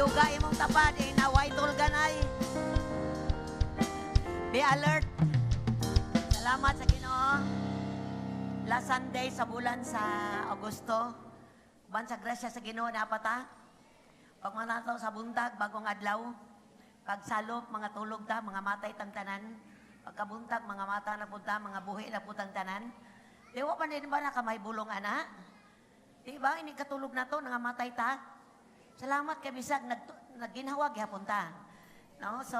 Duga imong tapad, eh, naway tulganay. Be alert. Salamat sa Ginoo. Last Sunday sa bulan sa Agosto. Uban sa grasya sa Ginoo na ta. Pag mga sa buntag, bagong adlaw. Pagsalop, mga tulog ta, mga matay tang tanan. Pagkabuntag, mga mata na punta, mga buhi na putang tanan. Di wa pa din ba na kamay bulong ana? Di ba? Ini katulog na to, nangamatay ta. Salamat kay bisag nagginhawa gihapon ta. No? So,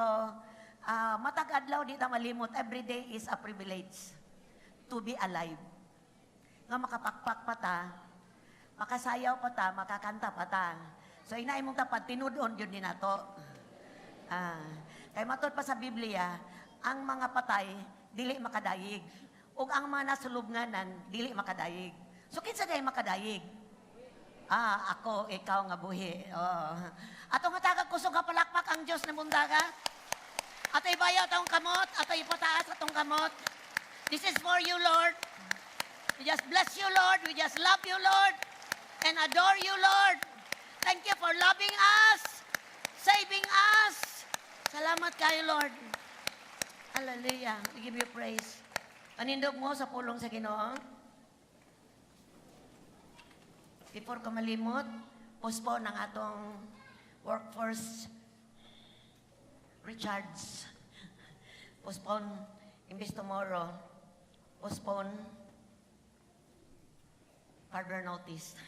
matag adlaw di ta malimot, every day is a privilege to be alive. Nga makapakpak pa ta, makasayaw pa ta, makakanta pa ta. So ina imong tapad tinud-on gyud ni nato. Kay matod pa sa Biblia, ang mga patay dili makadayig ug ang mga nasulubnganan dili makadayig. So kinsa day makadayig? Ako, ikaw nga buhi. Oh. Atong hatagag kusog nga palakpak ang Dios na bundaga. Ato ibayaw atong kamot, ato ipataas atong kamot. This is for you, Lord. We just bless you, Lord. We just love you, Lord. And adore you, Lord. Thank you for loving us, saving us. Salamat kayo, Lord. Hallelujah. We give you praise. Panindog mo sa pulong sa Ginoo. Before ko malimot, postpone ang atong workforce recharge. Postpone, imbis tomorrow, postpone further notice.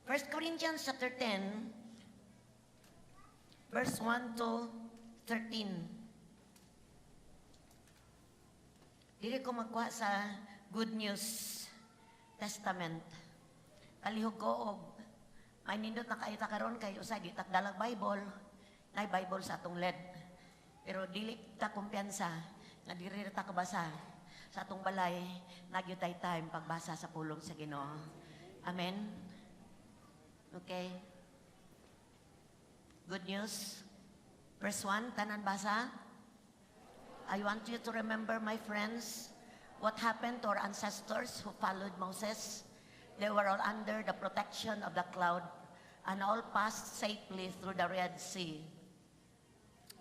1 Corinthians chapter 10, verse 1 to 13. Dili ko magkuha sa Good News Testament. Palihog ko og may nindot na kaita karon kay usay di takdalag Bible, nay Bible sa atong LED. Pero dili ta kumpiyansa nga diri ra ta kabasa sa atong balay, nagyud tay time pagbasa sa pulong sa Ginoo. Amen. Okay. Good news. Verse 1, tanan basa. I want you to remember, my friends, what happened to our ancestors who followed Moses. They were all under the protection of the cloud and all passed safely through the Red Sea.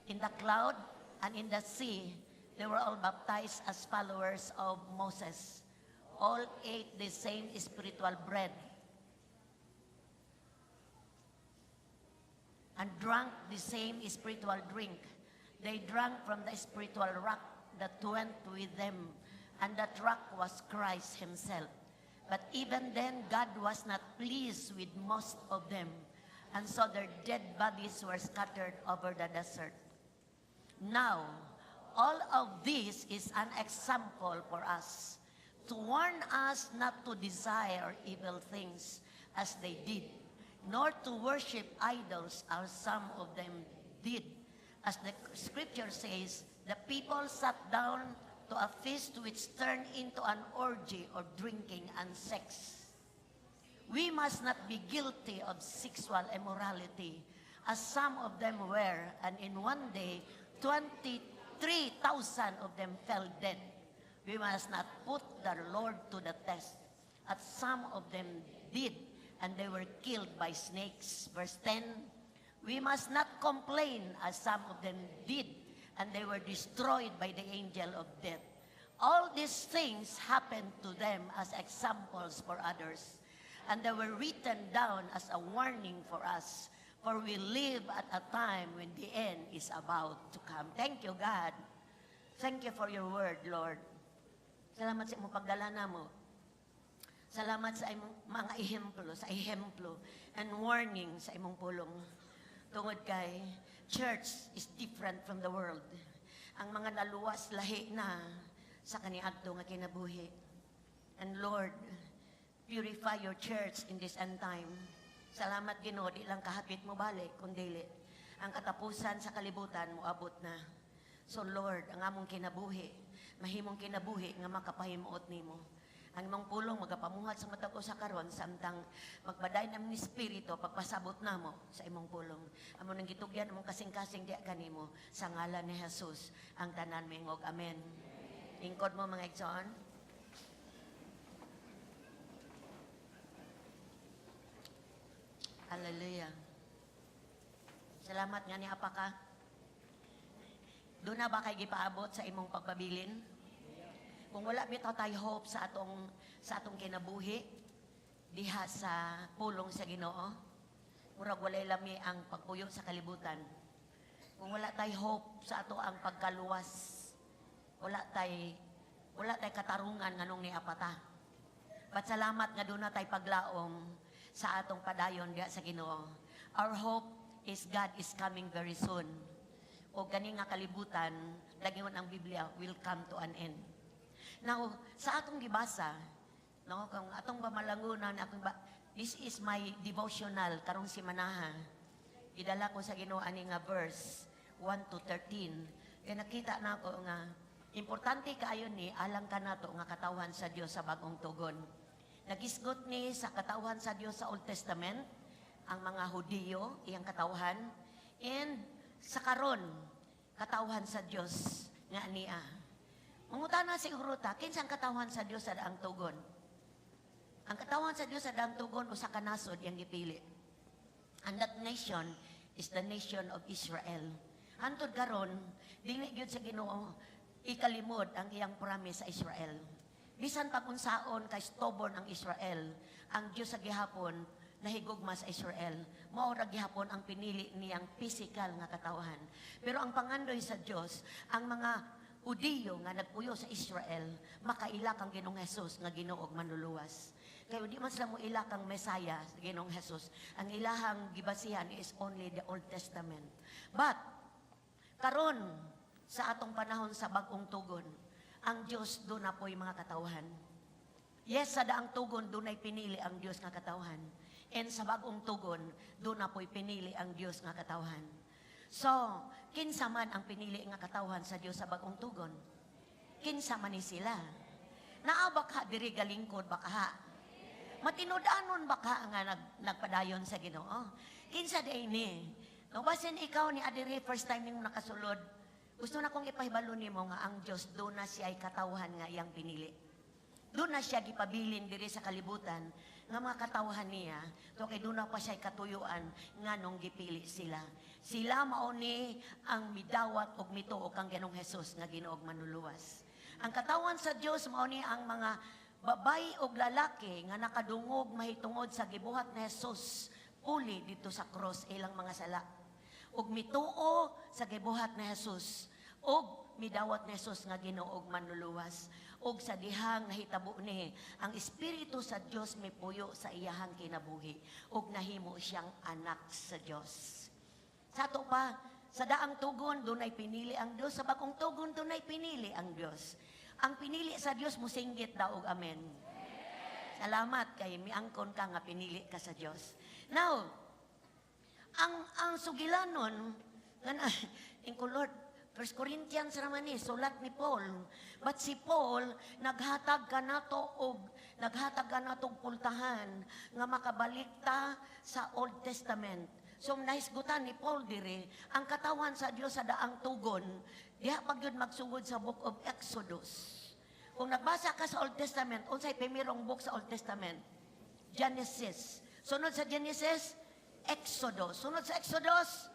In the cloud and in the sea, they were all baptized as followers of Moses. All ate the same spiritual bread and drank the same spiritual drink. They drank from the spiritual rock that went with them, and that rock was Christ himself. But even then, God was not pleased with most of them, and so their dead bodies were scattered over the desert. Now, all of this is an example for us, to warn us not to desire evil things as they did, nor to worship idols as some of them did. As the scripture says, the people sat down to a feast which turned into an orgy of drinking and sex. We must not be guilty of sexual immorality, as some of them were, and in one day, 23,000 of them fell dead. We must not put the Lord to the test, as some of them did, and they were killed by snakes. Verse 10, we must not complain, as some of them did, and they were destroyed by the angel of death. All these things happened to them as examples for others, and they were written down as a warning for us, for we live at a time when the end is about to come. Thank you, God. Thank you for your word, Lord. Salamat sa imong pagdala namo. Salamat sa imong mga ehemplo, sa ehemplo and warning sa imong pulong. Tungod kay church is different from the world. Ang mga naluwas lahi na sa kaniadto nga kinabuhi. And Lord, purify your church in this end time. Salamat, Ginoo, di lang kahapit mo balik, kundili ang katapusan sa kalibutan moabot na. So Lord, ang among kinabuhi, mahimong kinabuhi nga makapahimuot nimo. Ang imong pulong magapamuhat sa matag usa karon samtang magbaday nam ni Espiritu pagpasabot namo sa imong pulong. Amo nang gitugyan among kasing-kasing diha kanimo sa ngalan ni Jesus ang tanan mingog. Amen. Lingkod mo, mga igsoon. Hallelujah. Salamat nga niapa ka. Duna ba kay gipaabot sa imong pagpabilin? Kung wala bitaw tay hope sa atong kinabuhi diha sa pulong sa Ginoo, murag walay lami ang pagpuyo sa kalibutan. Kung wala tay hope sa ato ang pagkaluwas, wala tay katarungan nganong niapa ta. But salamat nga duna tay paglaom sa atong padayon diha sa Ginoo. Our hope is God is coming very soon. O gani nga kalibutan, lagingon ang Biblia, will come to an end. Now, sa atong gibasa, no, kung atong pamalangunan, akong ba, this is my devotional karong simanaha. Gidala ko sa Ginoo ani nga verse 1 to 13. Kaya nakita na ako nga importante kaayo ni alang kanato nga katawhan sa Dios sa Bagong Tugon. Nagisgot ni sa katawhan sa Dios sa Old Testament, ang mga Hudiyo, iyang katawhan, and sa karon katawhan sa Dios nga niya. Mangutana siguro ta, kinsa ang katawhan sa Dios sa Daang Tugon? Ang katawhan sa Dios sa Daang Tugon, usa ka nasod iyang gipili. And that nation is the nation of Israel. Hantod karon, dili gyud sa Ginoo ikalimod ang iyang promise sa Israel. Bisan pag unsaon kay stubborn ang Israel, ang Dios sa gihapon nahigugma sa Israel. Mao ra gihapon ang pinili niyang physical nga katawhan. Pero ang pangandoy sa Dios, ang mga Hudiyo nga nagpuyo sa Israel, makaila kang Ginoong Jesus nga Ginoo ug Manluluwas. Kaya di man sila mo ila kang Messiah, Ginoong Jesus. Ang ilahang gibasihan is only the Old Testament. But karon sa atong panahon sa Bagong Tugon, ang Diyos duna po'y mga katawhan. Yes, sa Daang Tugon, dunay pinili ang Diyos nga katawhan. And sa Bagong Tugon, duna po'y pinili ang Diyos nga katawhan. So, kinsa man ang pinili nga katawhan sa Diyos sa Bagong Tugon? Kinsa man ni sila? Naa ba ka diri galingkod ba kaha? Matinud-anon ba ka nga nagpadayon sa Ginoo? Kinsa diay ni? No, basin ikaw ni adiri, first time nimo nakasulod. Gusto na kong ipahibalo nimo nga ang Dios, duna siya ay katawhan nga iyang pinili. Duna siya gipabilin diri sa kalibutan nga mga katawhan niya, to kay duna pa siya katuyuan nganong gipili sila. Sila mao ni ang midawat og mituo kang Ginoong Hesus nga Ginoo ug Manluluwas. Ang katawan sa Dios mao ni ang mga babae og lalaki nga nakadungog mahitungod sa gibuhat ni Jesus puli dito sa cross ilang mga sala. Ug mituo sa gibuhat ni Jesus ug midawat ni Jesus nga Ginoo ug Manluluwas. Ug sa dihang nahitabo ni ang Espiritu sa Dios mipuyo sa iyahang kinabuhi ug nahimo siyang anak sa Dios. Sa ato pa, sa Daang Tugon, dunay pinili ang Dios. Sa Bagong Tugon, dunay pinili ang Dios. Ang pinili sa Dios, musinggit daw og amen. Salamat kay miangkon ka nga pinili ka sa Dios. Now, ang sugilanon nga na, inko, "Lord, First Corinthians raman ni, sulat ni Paul." But si Paul, naghatag ka nato og pultahan nga makabalik ta sa Old Testament. So nahisgutan ni Paul dire, ang katawan sa Dios sa Daang Tugon, diha pag yun magsugod sa Book of Exodus. Kung nagbasa ka sa Old Testament, unsay primerong book sa Old Testament? Genesis. Sunod sa Genesis, Exodus. Sunod sa Exodus,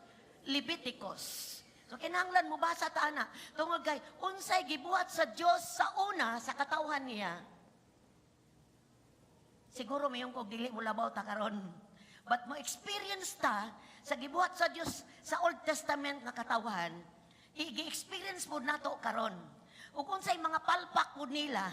Leviticus. So kinahanglan mo basa ta ana tungod kay unsay gibuhat sa Dios sa una sa katawhan niya. Siguro mayong kog dili mo labaw ta karon. But mo experience ta sa gibuhat sa Dios sa Old Testament nga katawhan, i-experience po nato karon. Ug unsay mga palpak po nila,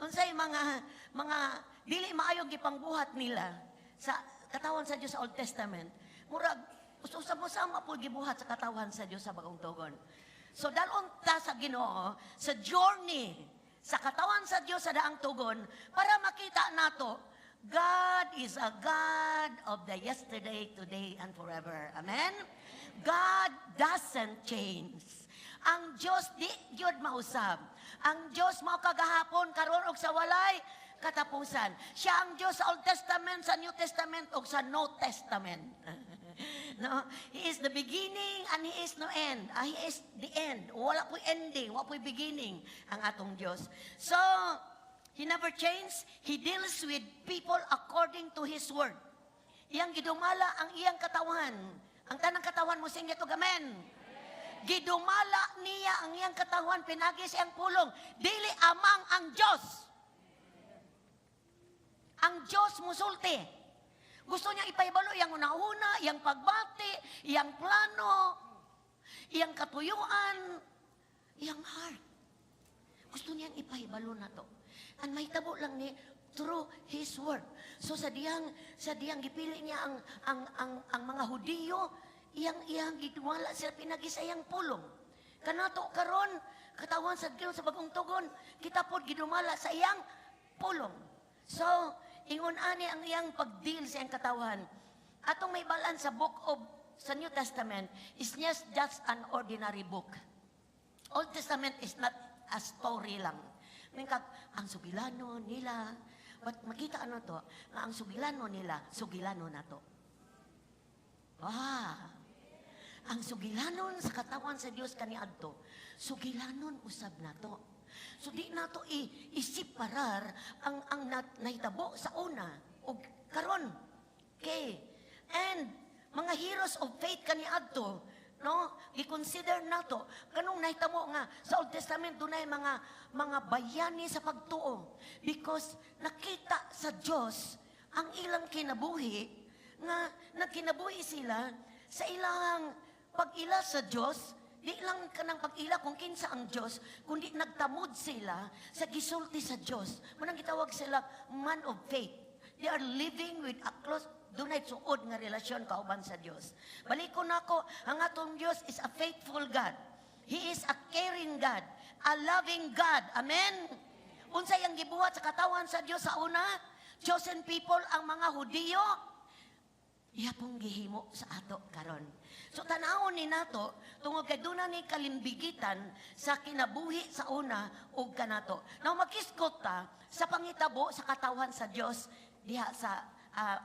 unsay mga dili maayong gipangbuhat nila sa katawan sa Dios sa Old Testament. Murag usab-usama po gibuhat sa katawan sa Dios sa Bagong Tugon. So dalon ta sa Ginoo sa journey sa katawan sa Dios sa Daang Tugon para makita nato God is a God of the yesterday, today, and forever. Amen? God doesn't change. Ang Diyos di gyud mausab. Ang Diyos mao kagahapon, karon ug sa walay katapusan. Siya ang Diyos sa Old Testament, sa New Testament ug sa No Testament. No? He is the beginning and He is no end. He is the end. Wala po'y ending, wala po'y beginning ang atong Diyos. So, He never changed. He deals with people according to His word. Iyang gidumala ang iyang katawan, Ang tanang katawhan mosinggit og "Amen." Gidumala niya ang iyang katawhan pinagi sa iyang pulong. Dili amang ang Dios. Ang Dios musulti. Gusto niya ipahibalo iyang una-una, iyang pagbati, iyang plano, iyang katuyuan, iyang heart. Gusto niyang ipahibalo na to. Ang mahitabo lang ni through His word. So sa diyang gipili niya ang mga Hudiyo, iyang iyang gidumala sila pinagi sa iyang pulong. Kanato karon, katawhan sa Dios sa Bagong Tugon, kita pod gidumala sa iyang pulong. So, ingon ani ang iyang pag-deal sa iyang katawhan. Atong mahibal-an sa book of sa New Testament is just an ordinary book. Old Testament is not a story lang. Mingkag, ang sugilano nila, but makita ano to, nga ang sugilano nila, sugilano na to. Ah, ang sugilanon sa katawhan sa Dios kaniadto, sugilanon usab nato. So di nato i-separar ang nahitabo sa una ug karon. Okay. And mga heroes of faith kaniadto, no? Gi-consider nato kanong nahitabo nga sa Old Testament dunay mga bayani sa pagtuo because nakita sa Dios ang ilang kinabuhi nga nagkinabuhi sila sa ilang pag-ila sa Dios. Di lang kanang pag-ila kung kinsa ang Dios, kundi nagtamod sila sa gisulti sa Dios. Munang gitawag sila man of faith. They are living with a close, dunay suod nga relasyon kauban sa Dios. Balikon nako, ang atong Dios is a faithful God. He is a caring God, a loving God. Amen. Unsay ang gibuhat sa katawhan sa Dios sa una? Chosen people ang mga Hudiyo, iya pong gihimo sa ato karon. So tanawon ni nato tungod kay duna ni kalimbigitan sa kinabuhi sa una ug kanato. Now makisgot ta sa pangitabo sa katawhan sa Dios diha sa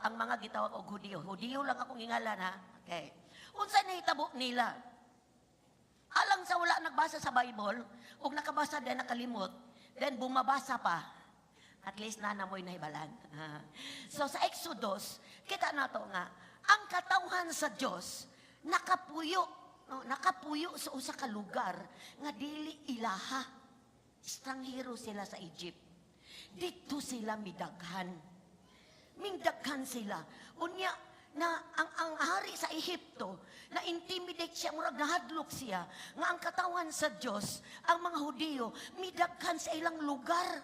ang mga gitawag og Hudiyo. Hudiyo lang akong ingalan, ha. Okay. Unsa nahitabo nila? Alang sa wala nagbasa sa Bible ug nakabasa din nakalimot, then bumabasa pa. At least na namoy nahibalan. So sa Exodus, kita nato nga ang katawhan sa Dios nakapuyo, no, nakapuyo sa usa ka lugar nga dili ilaha. Estranghero sila sa Egypt. Dito sila midaghan. Mingdaghan sila. Unya, na ang hari sa Ehipto, na intimidate siya, murag nahadlok siya, nga ang katawhan sa Dios, ang mga Hudiyo, midaghan sa ilang lugar.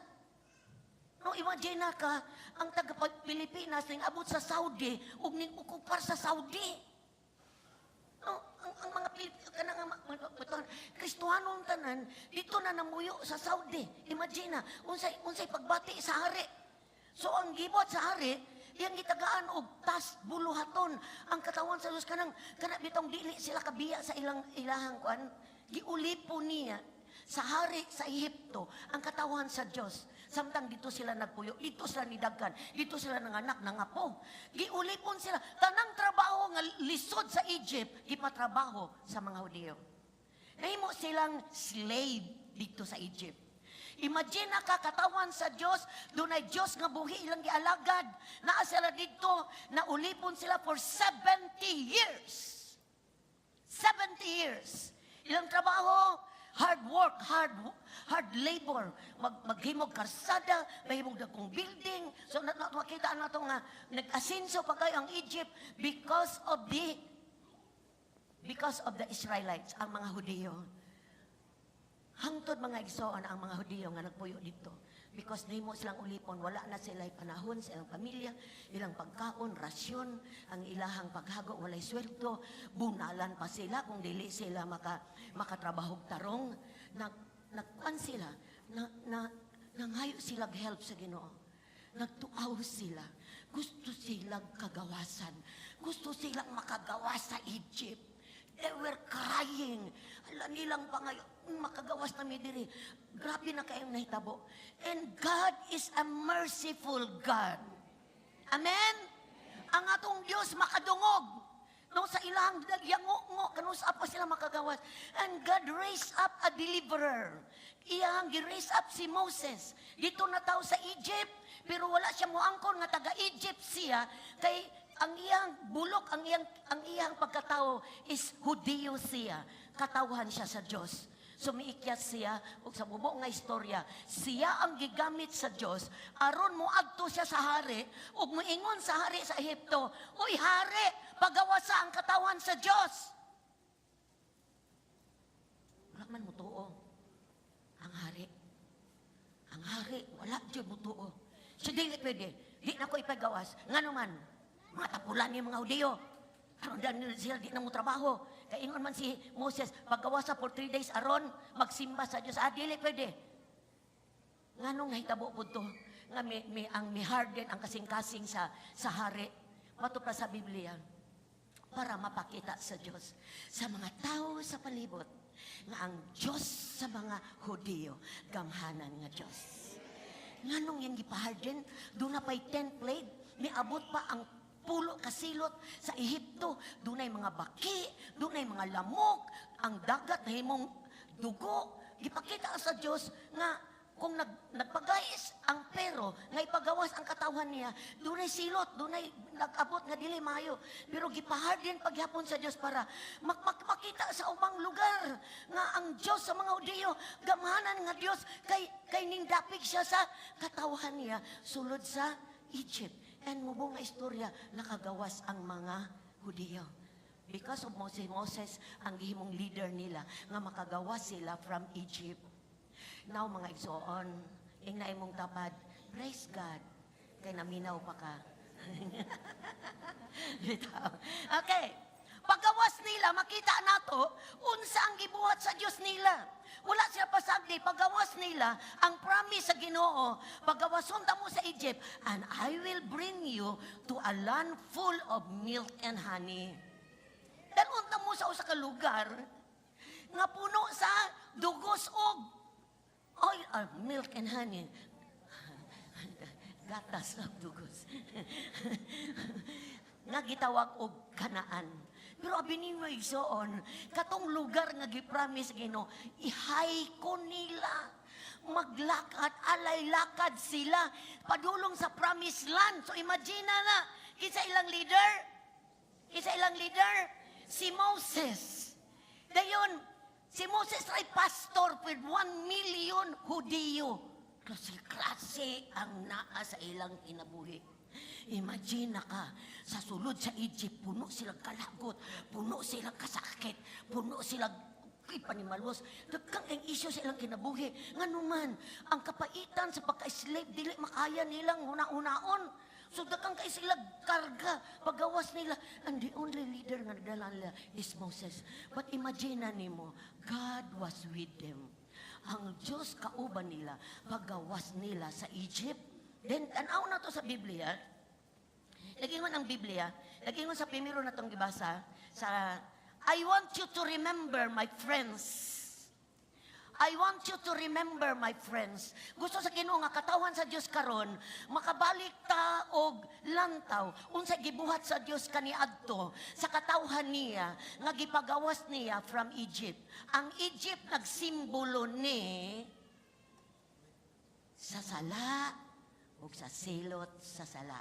No, imagine na ka, ang taga Pilipinas ning abot sa Saudi ug ning okupar sa Saudi. No, ang mga Pilipino kanang mga Kristohanong tanan dito na namuyo sa Saudi. Imagine na unsay unsay pagbati sa hari. So ang gibot sa hari, iyang gitagaan og tas buluhaton ang katawhan sa Dios, kanang kana bitong dili sila kabiya sa ilang ilahang kuan, giulipon niya sa hari sa Ehipto ang katawhan sa Dios. Samtang dito sila nagpuyo, dito sila nidagkan, dito sila nanganak, nangapo. Giulipon sila. Tanang trabaho nga lisod sa Egypt, gipatrabaho sa mga Hudiyo. Nahimo silang slave dito sa Egypt. Imagine na ka, katawhan sa Dios, dunay Dios nga buhi ilang gialagad. Naa sila dito, naulipon sila for 70 years. 70 years. Ilang trabaho, hard work, hard hard labor. Maghimog karsada, mahimog dagkong building. So na makita na to nga nag-asenso pa kayo ang Egypt because of the Israelites, ang mga Hudiyo. Hangtod, mga igsoon, ang mga Hudiyo nga nagpuyo dito. Because nahimo silang ulipon, wala na sila panahon sa ilang pamilya, ilang pagkaon, rasyon, ang ilahang paghago, walay sweldo, bunalan pa sila kung dili sila makatrabahog tarong. Nagkuan sila, na, nangayo sila help sa Ginoo. Nagtuaw sila. Gusto silang kagawasan. Gusto silang makagawas sa Egypt. They were crying. Ala nilang pangayo, "Makagawas na mi diri." Grabe na kayong nahitabo. And God is a merciful God. Amen? Ang atong Diyos makadungog. No, sa ilang yango kanus-a pa sila makagawas. And God raised up a deliverer. Iyang gi-raise up si Moses. Dito na tao sa Egypt, pero wala siya moangkon nga taga Egypt siya kay Ang iyang bulok, ang iyang pagkatao is Hudiyo siya. Katawhan siya sa Dios. So miikyat siya ug sa mubo nga istorya, siya ang gigamit sa Dios aron moadto siya sa hari ug moingon sa hari sa Ehipto, "Uy hari, pagawasa ang katawhan sa Dios." Wala man mutuo ang hari. Ang hari, wala jud mutuo. So dili pwede. Di na ko ipagawas. Ngano man, mga tapulan ni mga Hudiyo. Aron dan sila di na mo trabaho. Kay ingon man si Moses, pagawasa for 3 days aron magsimba sa Dios. Ah, dili pwede. Nganong nahitabo po to? Nga mi, ang mi-harden ang kasing-kasing sa hari. Mato pa sa Biblia para mapakita sa Diyos sa mga tao sa palibot nga ang Diyos sa mga Hudiyo, gamhanan nga Diyos. Nganong yang gipaharden, duna pa'y 10 plague, miabot pa ang 10 kasilot sa Ehipto, dunay mga baki, dunay mga lamok, ang dagat nahimong dugo. Gipakita sa Diyos nga kung nagpagayis ang pero nga ipagawas ang katawhan niya, dunay silot, dunay nag-abot nga dili maayo. Pero gipaharden pagyapon sa Dios para makita sa ubang lugar nga ang Dios sa mga Hudiyo, gamhanan nga Dios kay nindapig siya sa katawhan niya sulod sa Egypt. And mubo nga istorya, nakagawas ang mga Hudiyo. Because of Moses, Moses ang gihimong leader nila nga makagawas sila from Egypt. Now, mga igsoon, ingna imong tapad, praise God, kay naminaw pa ka. Bitaw. Okay. Paggawas nila, makita nato, unsa ang gibuhat sa Dios nila. Wala sila pasagdi, paggawas nila, ang promise sa Ginoo, paggawason ta mo sa Egypt, "And I will bring you to a land full of milk and honey." Dalhon ta mo sa usa ka lugar nga puno sa dugos og oil, milk and honey. Gatas og dugos. Nga gitawag og Kanaan. Pero abi ninyo, igsoon, katong lugar nga gi-promise Ginoo, ihay ko nila. Maglakad, alay lakad sila, padulong sa promised land. So imagine na, kinsa ilang leader? Kinsa ilang leader? Si Moses. Dayon, si Moses ay pastor with 1 million Hudiyo. Klase-klase ang naa sa ilang kinabuhi. Imagine na ka, sa sulod sa Egypt, puno silang kalagot, puno silang kasakit, puno silang kay panimalos. Daghang ang isyu sa ilang kinabuhi. Ngano man, ang kapaitan sa pagka-slave, dili makaya nilang huna-hunaon. So daghang kay sila karga, pagawas nila. And the only leader nga nagdala nila is Moses. But imagine na nimo, God was with them. Ang Diyos kauban nila, paggawas nila sa Egypt. Then, tanaw na to sa Biblia. Nagingon ang Biblia, nagingon sa primero na itong gibasa, sa "I want you to remember, my friends. I want you to remember, my friends." Gusto sa Ginoo nga katawhan sa Dios karon makabalik ta og lantaw unsa gibuhat sa Dios kaniadto sa katawhan niya nga gipagawas niya from Egypt. Ang Egypt nagsimbolo ni sa sala ug sa silot sa sala.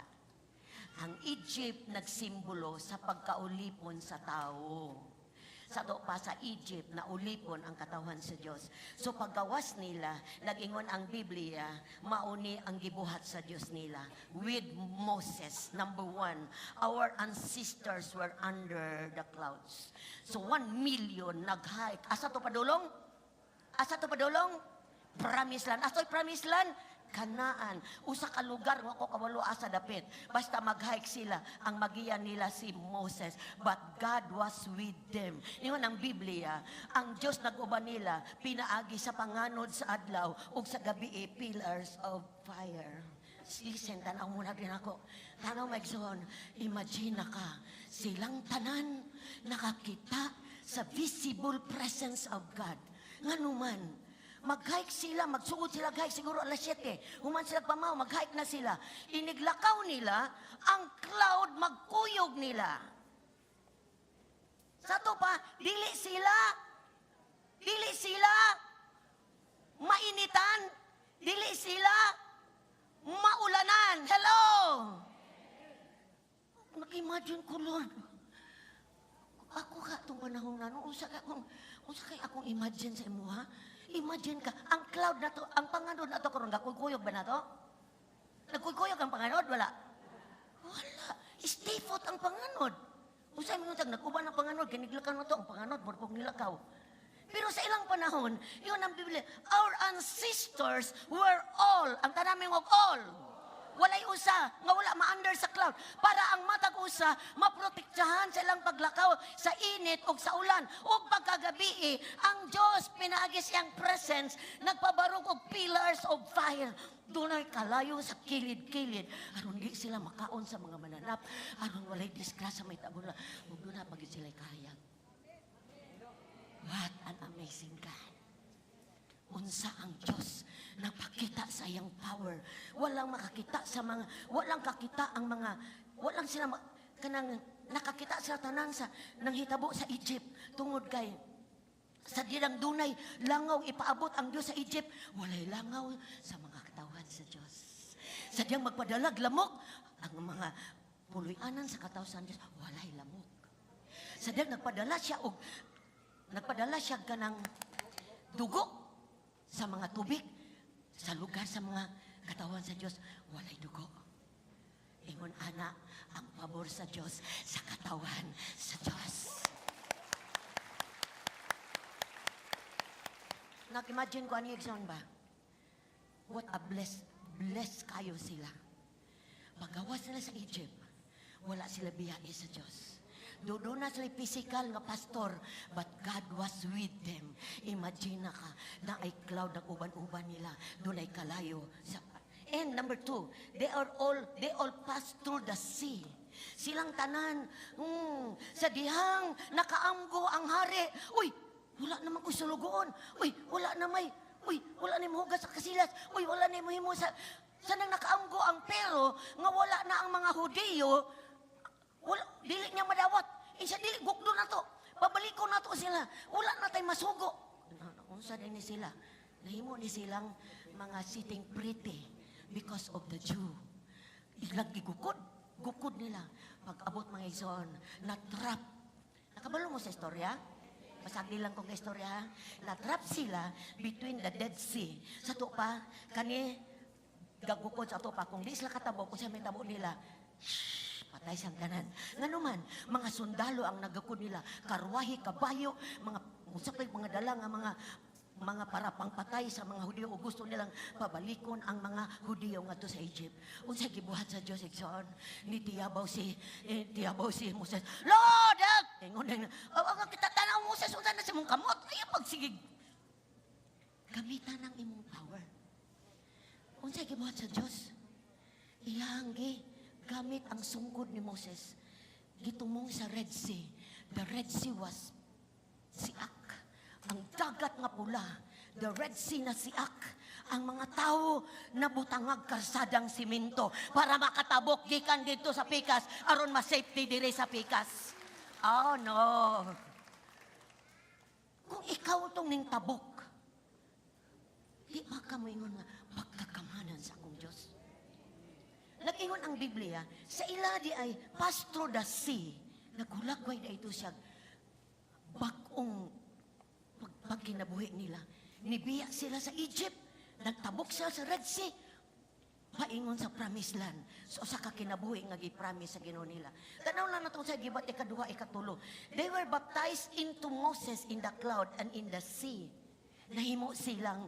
Ang Egypt nagsimbolo sa pagkaulipon sa tao. Sa to pa sa Egypt na ulipon ang katawhan sa Dios. So paggawas nila, nagingon ang Biblia, mauni ang gibuhat sa Dios nila. With Moses, number one, our ancestors were under the clouds. So 1 million nag-hike. Asa to padulong? Asa to padulong? Promised land. Asa promised land? Kanaan. Usa ka lugar nga ko kawalo asa dapit. Basta mag-hike sila, ang magiya nila si Moses. But God was with them. Ingon ang Biblia, ang Diyos nag-uban nila, pinaagi sa panganod sa adlaw ug sa gabi pillars of fire. Listen, tanaw muna din ako. Tanaw, maigsoon, imagine na ka, silang tanan nakakita sa visible presence of God. Nganuman, mag-hike sila, magsugod sila hike siguro alas 7. Human sila pamaw, mag-hike na sila. Iniglakaw nila, ang cloud magkuyog nila. Sa to pa, dili sila mainitan, dili sila maulanan. Hello! Nag-imagine ko, Lord, ako ka itong panahon na, no, unsa kay akong imagine sa imo, ha? Imagine ka, ang cloud na to, ang panganod na to, karon gakuyog ba na to? Nagkuyog ang panganod? Wala. Wala. Stay put ang panganod. Usay mo yung nag-uban ang panganod, kiniglakaw na to, ang panganod, murpog nilakaw. Pero sa ilang panahon, yun ang Biblia, our ancestors were all, ang tanan og all, walay usa nga wala ma-under sa cloud para ang matag usa maprotektahan sa ilang paglakaw sa init o sa ulan ug pagkagabi. Ang Dios, pinaagi siyang presence, nagpabarog og pillars of fire. Dunay kalayo sa kilid-kilid aron di sila makaon sa mga mananap, aron walay disgrasya may tabo na ug duna pag sila kahayag. What an amazing God! Unsa ang Diyos nagpakita sa iyang power. Walang makakita sa mga, walang kakita ang mga, walang sila, kanang nakakita sa tanan sa nanghitabo sa Egypt tungod kay sa dirang dunay langaw ipaabot ang Diyos sa Egypt, walay langaw sa mga katawan sa Diyos. Sa diyang magpadalag lamok, ang mga puloy-anan sa katawhan sa Diyos, walay lamok. Sa diyang nagpadala siya kanang dugo sa mga tubig, sa lugar sa mga katawan sa Diyos, walay dugo. Ingon ana ang pabor sa Diyos sa katawan sa Diyos. Nag-imagine ko ani, igsoon ba? What a blessed kayo sila. Pagawas sila sa Egypt, wala sila biyahe sa Diyos. Doon na sila physical nga pastor, but God was with them. Imagine na ka, na ay cloud ang uban-uban nila, doon ay kalayo. And number two, they all passed through the sea. Silang tanan, sa dihang nakaamgo ang hari. Uy, wala naman ko sulugoon. Uy, wala na may, uy, wala na mohugas sa kasilas. Uy, wala na mohimo sa nang nakaamgo ang pero nga wala na ang mga Hudiyo, wala, dili niya madawat. Isa dili, gukdo na to. Pabaliko na to sila. Wala na tay masugo. Unsa din ni sila? Nahimo ni silang mga sitting pretty because of the Jew. Ilang gigukod. Gukod nila. Pag abot, mga igsoon, na-trap. Nakabalo mo sa istorya? Pasagdi lang kong istorya, ha? Na-trap sila between the Dead Sea. Sa to pa, kani, gagukod sa ato pa. Kung di sila katabok, kung sa may tabo nila, shh, patay siyang tanan. Ngano man, mga sundalo ang nagakod nila, karwahe, kabayo, mga unsa pa'y mga dala nga mga para pangpatay sa mga Hudiyo o gusto nilang pabalikon ang mga Hudiyo ngadto sa Egypt. Unsa gibuhat sa Dios, igsoon? Ni tiyabaw si Moses. "Lord, help!" Ingon na, oh, oh, kita tanaw Moses, unsa na sa imong kamot? Ay, pagsigig. Gamitan ang imong power. Unsa gibuhat sa Dios? Iyang gi gamit ang sungkod ni Moses. Gitumong sa Red Sea. The Red Sea was siak. Ang dagat nga pula, the Red Sea na siak. Ang mga tao nabutangag karsadang simento para makatabok gikan dito sa pikas aron ma-safety dire sa pikas. Oh no. Kung ikaw tong ning tabok, di ba ka moingon nga pagkakamanan sa akong Diyos? Nag-ingon ang Biblia, sa ila di ay pass through the sea, naghulagway na ito siya bag-ong pagkinabuhi nila. Nibiya sila sa Egypt, nagtabok sila sa Red Sea, paingon sa promised land. So sa kakinabuhi nga gi-promise sa Ginoo nila. Tanaw lang natong sa gibat ikaduha, ikatulo. They were baptized into Moses in the cloud and in the sea. Nahimo silang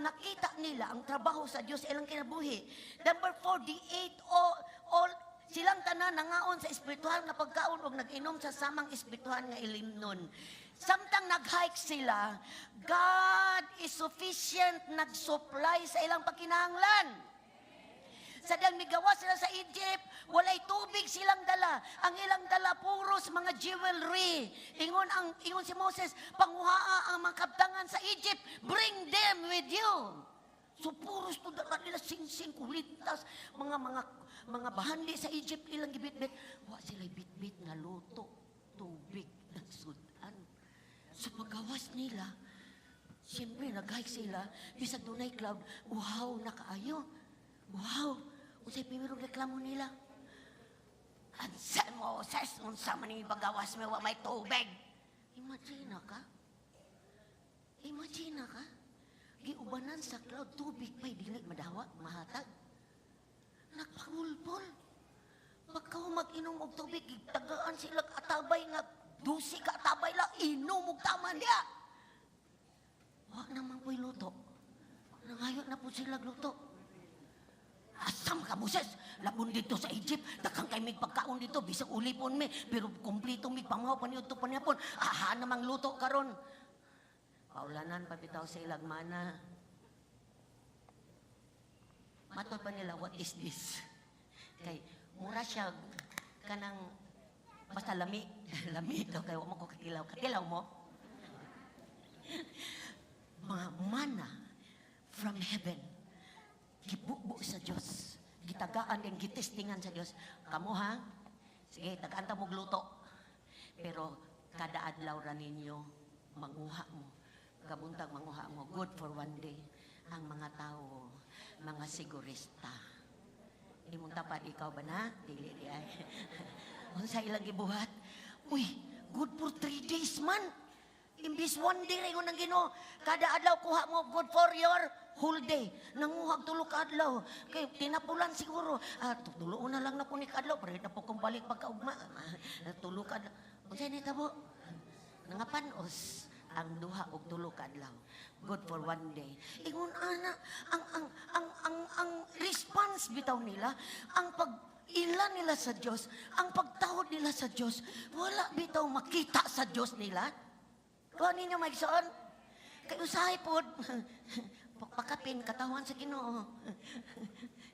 nakita nila ang trabaho sa Dios ilang kinabuhi. Number four, they ate all silang tanan nangaon sa espiritual nga pagkaon ug nag-inom sa samang espiritual nga ilimnon. Samtang nag-hike sila, God is sufficient nag-supply sa ilang pagkinahanglan. Sa dang migawa sila sa Egypt, walay tubig silang dala. Ang ilang dala puros mga jewelry. Ingon si Moses, "Panguhaa ang mga kabtangan sa Egypt, bring them with you." So puros to dala nila, singsing, kulintas, mga bahandi sa Egypt ilang gibitbit. Wa sila bitbit nga luto, tubig, nagsudan. So paggawas nila, siyempre nag-hike sila, bisag dunay cloud, uhaw na kaayo. Wow! Unsay primerong reklamo nila? Unsa Moses, unsa man ni pagawas mi, wa may tubig. Imagine ka? Imagine ka? Giubanan sa cloud, tubig pa'y dili madawa, mahatag. Nagpahulbol. Pagka mag-inom og tubig, tagaan sila atabay nga, 12 ka atabay lang, inom og taman diya. Wa naman po'y luto. Nangayo na po sila luto. Asam ka, Moses? Labon dito sa Egypt. Daghang kay mig pagkaon dito. Bisag ulipon mi. Pero kumpleto mig pamahaw paniudto panihapon. Aha namang luto karon. Paulanan pa bitaw sa ilag mana. Matod pa nila, "What is this?" Kay mura siya kanang basta lami. Lami daw kay wa mo ko katilaw. Katilaw mo? Mga mana from heaven. Gibubo sa Diyos. Gitagaan din, gitestingan sa Diyos. Kamo ha? Sige, tagaan ta mo luto. Pero kada adlaw ra ninyo, manguha mo. Kabuntag manguha mo. Good for one day. Ang mga tao, mga sigurista. Imong tapat, ikaw ba na? Dili di ay. Unsa ilang gibuhat? Uy, good for 3 days man. Imbis one day rin ng Ginoo. Kada adlaw kuha mo, good for your whole day. Nanguhag tulo ka adlaw. Kay tinapulan siguro. Ah, tulo na lang na po ni kadlaw. Pero na po kung balik pagkaugma. Ah, tulo ka adlaw. Unsa ni tabo? Nangapanos ang 2 og 3 ka adlaw. Good for one day. Ingon ana ang response bitaw nila, ang pag ila nila sa Dios, ang pagtahod nila sa Dios, wala bitaw makita sa Dios nila. Kuha ninyo maigsoon. Kay usahay pod pakapin katawhan sa Ginoo.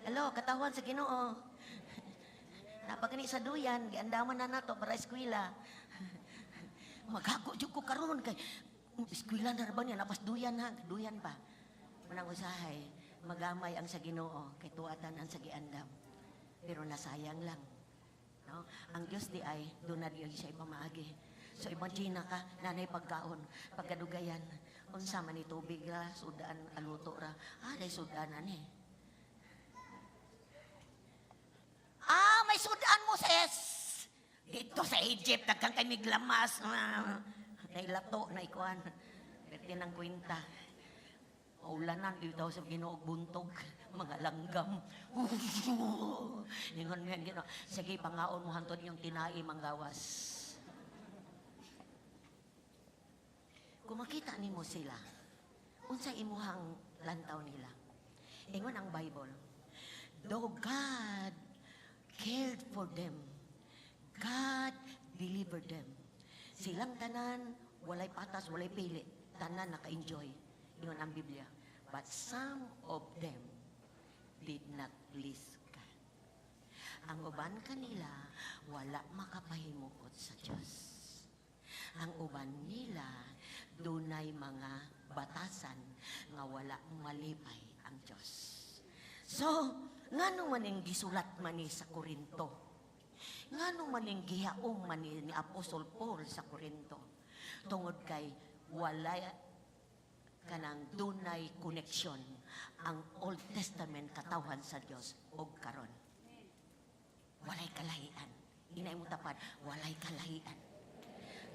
Hello, katawhan sa Ginoo. Napagani sa duyan, giandaman na nato para eskwela. Maghago jud ko karon kay eskwela na ra ba niya napas duyan ha, duyan pa. Manang usahay, magamay ang sa Ginoo kay tuatan ang sa giandam. Pero nasayang lang. No? Ang Diyos di ay doon na diyan siya ipamaagi. So imagine ka, nanay pagkaon, pagkadugayan, unsa man ni tubig ra, sudan, aluto ra. Ah, day sudan ani. Ah, may sudan, Moses. Dito sa Egypt, daghan kay miglamas. Ah, nailato, naikuan. Pwede ng kwenta. Maulanan, dito sa Ginoo buntog, mga langgam. Ingon nga Ginoo, sige, pangaon mo hantod yung tinai manggawas. Kung makita nimo sila, unsa imuhang lantaw nila? Ingon ang Bible, though God cared for them, God delivered them. Silang tanan, walay patas, walay pili. Tanan naka-enjoy. Ingon ang Biblia. But some of them did not please God. Ang uban kanila, wala makapahimuot sa Diyos. Ang uban nila, dunay mga batasan nga wala malipay ang Diyos. So, ngano man ning gisulat man ni sa Korinto? Ngano man ning gihaom man ni Apostol Paul sa Korinto? Tungod kay wala kanang dunay koneksyon ang Old Testament katawhan sa Dios og karon. Walay kalahian. Inay mo tapad, walay kalahian.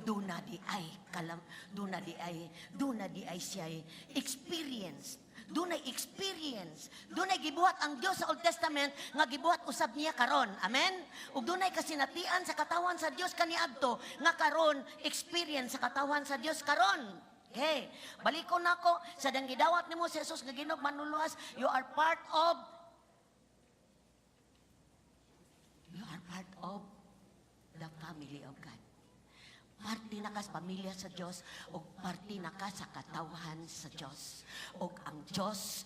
Duna di ay kalam, duna di ay siya experience. Dunay experience. Dunay gibuhat ang Dios sa Old Testament nga gibuhat usab niya karon. Amen? Ug dunay kasinatian sa katawan sa Dios kaniadto nga karon experience sa katawan sa Dios karon. Okay. Balikon nako sa dang gidawat nimo si Jesus nga Ginoo manluluwas, you are part of the family of God. Parte na ka sa pamilya sa Diyos o parte na ka sa katawhan sa Diyos. O ang Diyos,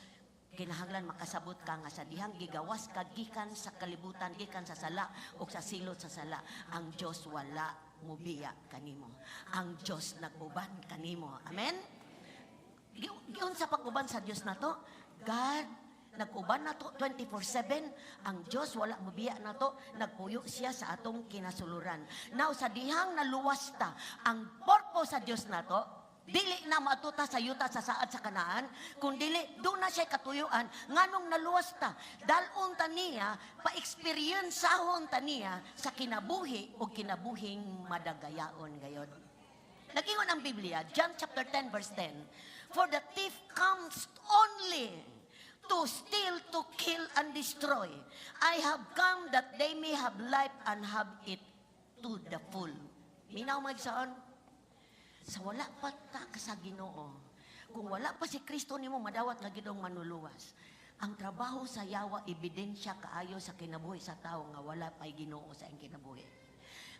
kinahanglan makasabot ka nga sa dihang gigawas ka gikan sa kalibutan, gikan sa sala o sa silot sa sala, ang Diyos wala mubiya kanimo. Ang Diyos nag-uban kanimo. Amen? Giun sa pag-uban sa Diyos nato, God nag-uban nato 24/7, ang Diyos wala mobiya nato, nagpuyo siya sa atong kinasuluran. Now sa dihang naluwas ta, ang purpose sa Diyos nato, Dili na moadto ta sa yuta sa saad sa Kanaan, kung dili duna siya katuyuan nganong naluwas ta. Dalon ta niya, pa-experiensahon ta niya sa kinabuhi o kinabuhing madagayaon gayod. Nagingon ang Biblia, John chapter 10 verse 10, "For the thief comes only to steal, to kill, and destroy. I have come that they may have life and have it to the full." Minaw, mga igsoon, sa wala pa ta sa Ginoo, kung wala pa si Kristo nimo madawat nga Ginoong Manluluwas, ang trabaho sa yawa, ebidensya kaayo sa kinabuhi sa tao nga wala pa'y Ginoo sa iyang kinabuhi.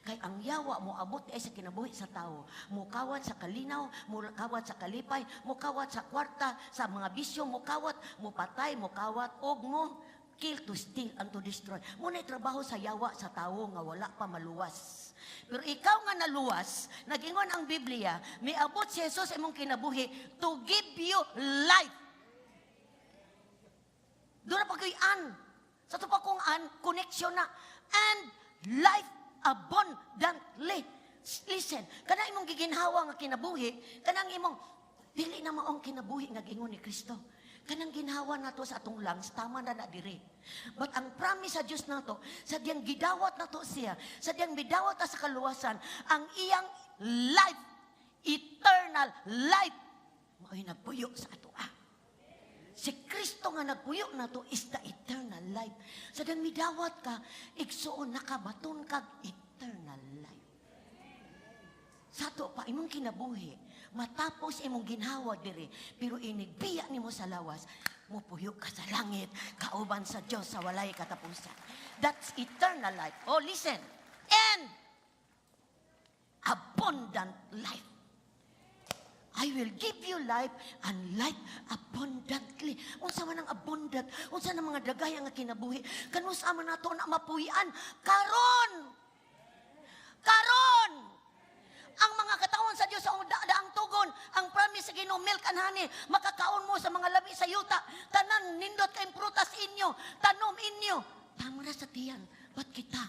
Kay ang yawa mo abot ay sa kinabuhi sa tao, mukawat sa kalinaw, mukawat sa kalipay, mukawat sa kwarta, sa mga bisyo, mukawat, mupatay, mukawat, og mo kill, to steal, and to destroy. Muna trabaho sa yawa sa tao nga wala pa maluwas. Pero ikaw nga naluwas, nagingon ang Biblia, miabot si Jesus imong kinabuhi to give you life. Duna pa ko'y "and." Sa ato pa kong "and," connection na. And life abundantly. Listen, kanang imong giginhawa nga kinabuhi, kanang imong, dili na maong kinabuhi nga gingon ni Kristo. Kanang ginhawa nato sa atong lungs, tama na na diri. But ang promise sa Dios nato, sa diyang gidawat nato siya, sa diyang midawat ta sa kaluwasan, ang iyang life, eternal life, mao'y nagpuyo sa ato ah. Si Kristo nga nagpuyo nato is the eternal life. Sa diyang midawat ka, igsuon, nakabaton kag eternal life. Sa ato pa, imong kinabuhi, matapos imong ginhawa diri, pero inigbiya nimo sa lawas, mupuyo ka sa langit, kauban sa Diyos sa walay katapusan. That's eternal life. Oh, listen. And abundant life. I will give you life and life abundantly. Unsa man ang abundant? Unsa nang mga dagaya nga kinabuhi? Kanus-a man nato na mapuy-an? Karon! Karon! Ang mga katawhan sa Dios sa daang tugon, ang promise sa Ginoo, milk and honey, makakaon mo sa mga labi sa yuta, tanan nindot kay prutas inyo, tanom inyo. Tama na sa tiyan, ba't kita?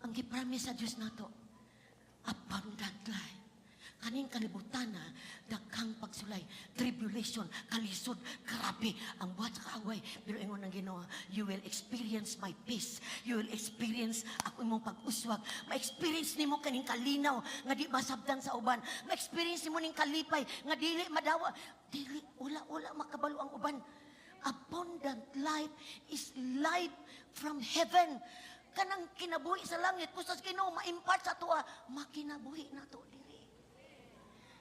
Ang gi-promise sa Dios nato, abundant life. Kaning kalibutan na, daghang pagsulay, tribulation, kalisod, grabe ang buhat sa kaaway. Pero ingon ng Ginoo, you will experience my peace. You will experience ako imong pag-uswag. Ma-experience nimo kaning kalinaw nga di masabdan sa uban. Ma-experience nimo ning kalipay nga dili madawa. Dili, wala, wala makabalo ang uban. Abundant life is life from heaven. Kanang kinabuhi sa langit, gusto sa Ginoo ma-impart sa atoa, makinabuhi nato diri.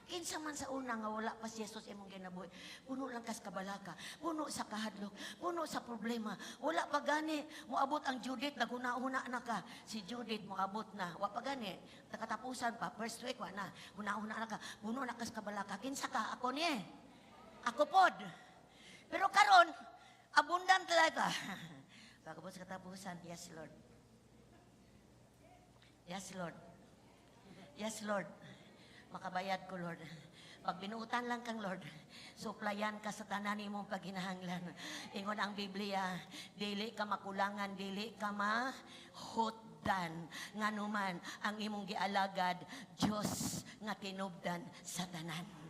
Kinsa man sa una nga wala pa si Jesus imong kinabuhi, puno lang kas kabalaka, puno sa kahadlok, puno sa problema. Wala pa gani moabot ang due date, naghuna-huna na ka. Si due date moabot na, wa pa gani. Nakatapusan pa, first week wa na. Huna-huna na ka, puno na kas kabalaka. Kinsa ka? Ako ni. Ako pod. Pero karon, abundant life ah. Pagabot sa katapusan, yes Lord. Yes Lord. Yes Lord. Makabayad ko, Lord. Pag binuutan lang kang Lord, suplayan ka sa tanan imong paghinahanglan. Ingon ang Biblia, dili ka makulangan, dili ka mahutdan. Nganuman ang imong gialagad, Dios nga tinubdan sa tanan.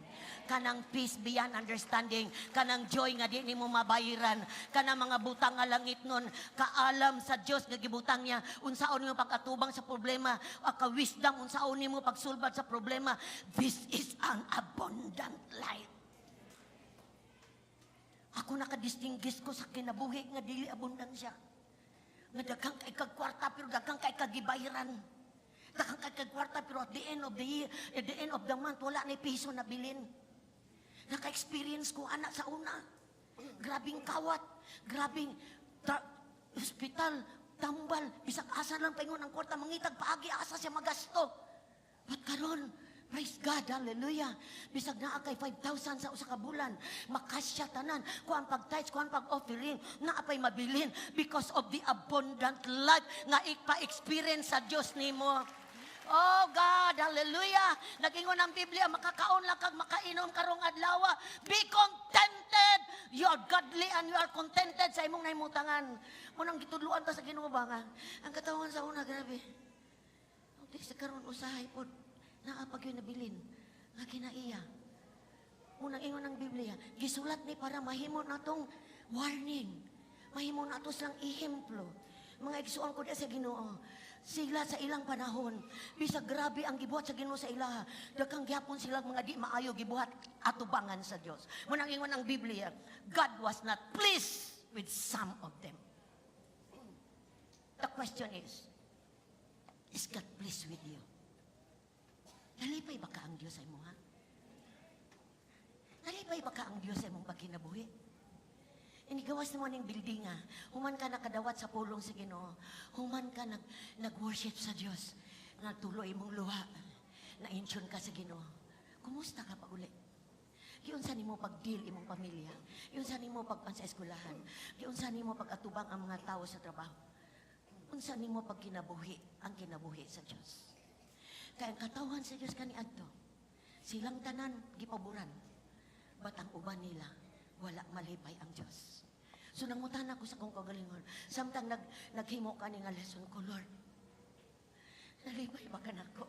Kanang peace beyond understanding, kanang joy nga di nimo mabayiran, kanang mga butang nga langit nun, kaalam sa Dios nga gibutang niya, unsaon nimo pag-atubang sa problema, o ka wisdom unsaon nimo pagsulbad sa problema. This is an abundant life. Ako, nakadistinguish ko sa kinabuhi nga dili abundansya. Nga daghang kay kag kwarta pero daghang kay kag gibayaran. Daghang kay kag kwarta pero at the end of the year, at the end of the month, wala na piso na bilin. Naka-experience ko anak sa una. Grabing kawat, grabing hospital, tambal, bisag asa lang paingon ang kwarta, mangitag paagi, asa siya magasto. But karon, praise God, hallelujah. Bisag naa kay 5,000 sa usa ka bulan, makasya tanan, kuan pag tithes, kuan pag offering, naa pay mabilin because of the abundant life nga ipa-experience sa Dios nimo. Oh God, hallelujah. Nagingon ang Biblia, makakaon lang kag makainom karong adlaw. Be contented. You are godly and you are contented sa imong nahimutangan. Munang gitudluan ta sa Ginoo ba nga? Ang katawan sa una, grabe. Di sa karon usahay pod. Naa pa gyud nabilin. Nga kinaiya. Unang ingon ng Biblia, gisulat ni para mahimo natong warning. Mahimo nato silang ehemplo. Mga igsuon ko sa Ginoo, sila sa ilang panahon, bisag grabe ang gibuhat sa Ginoo sa ilaha, daghang gyapon silang mga di maayo gibuhat atubangan sa Dios. Munang ingon ang Biblia, God was not pleased with some of them. The question is God pleased with you? Nalipay ba ka ang Diyos sa imo, ha? Nalipay ba ka ang Diyos sa imong pagkinabuhi? Inigawas naman yung building, ha. Human ka nakadawat sa pulong sa Ginoo. Human ka nag-worship sa Diyos. Nagtuloy imong luha. Na-intune ka sa Ginoo. Kumusta ka pa uli? Giunsa nimo pag-deal imong pamilya? Giunsa nimo pagpan sa eskwelahan? Giunsa nimo pag-atubang ang mga tao sa trabaho? Unsa nimo pagkinabuhi ang kinabuhi sa Diyos? Kaya ang katawhan sa Diyos kaniadto, silang tanan gipaboran. But ang uban nila, wala malipay ang Diyos. So nangutana ko sa akong kagalingon, samtang naghimo ka ni nga lesson ko, "Lord, nalipay ba ka nako?"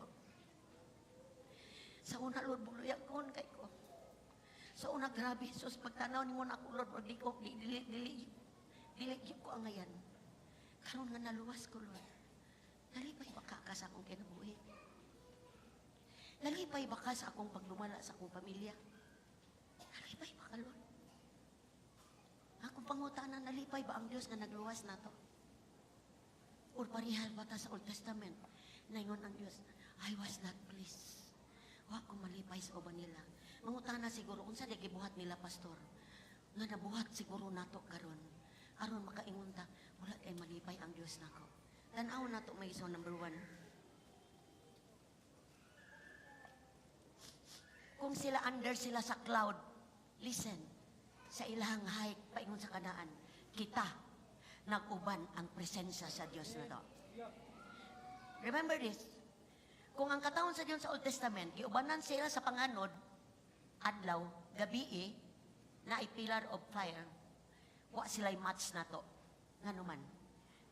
Sa una, Lord, buluyakon kay ko. Sa una, grabe, sus, pagtanaw nimo na ako, Lord, di ko, di, dili, dili, dili, dili ko angayan. Karon nga naluwas ko, Lord, nalipay ba ka sa akong kinabuhi? Nalipay ba ka sa akong pagdumala sa akong pamilya? Nalipay ba ka, Lord? Akong pangutana, nalipay ba ang Diyos nga nagluwas nato? Or parihal ba ta sa Old Testament? Naingon ang Diyos, "I was not pleased. Wa ko malipay sa uban nila." Mangutana siguro, unsa di gibuhat nila, Pastor? Nga nabuhat siguro nato karon. Aron makaingon ta, wala ay malipay ang Diyos nako. Tan-aw nato may so number one. Kung sila under sila sa cloud, listen, sa ilang hike paingon sa Kanaan, kita nag-uban ang presensya sa Dios na to. Remember this, kung ang katawhan sa Dios sa Old Testament, giubanan sila sa panganod, adlaw, gabii, na pillar of fire, wa sila'y match na to. Ngano man,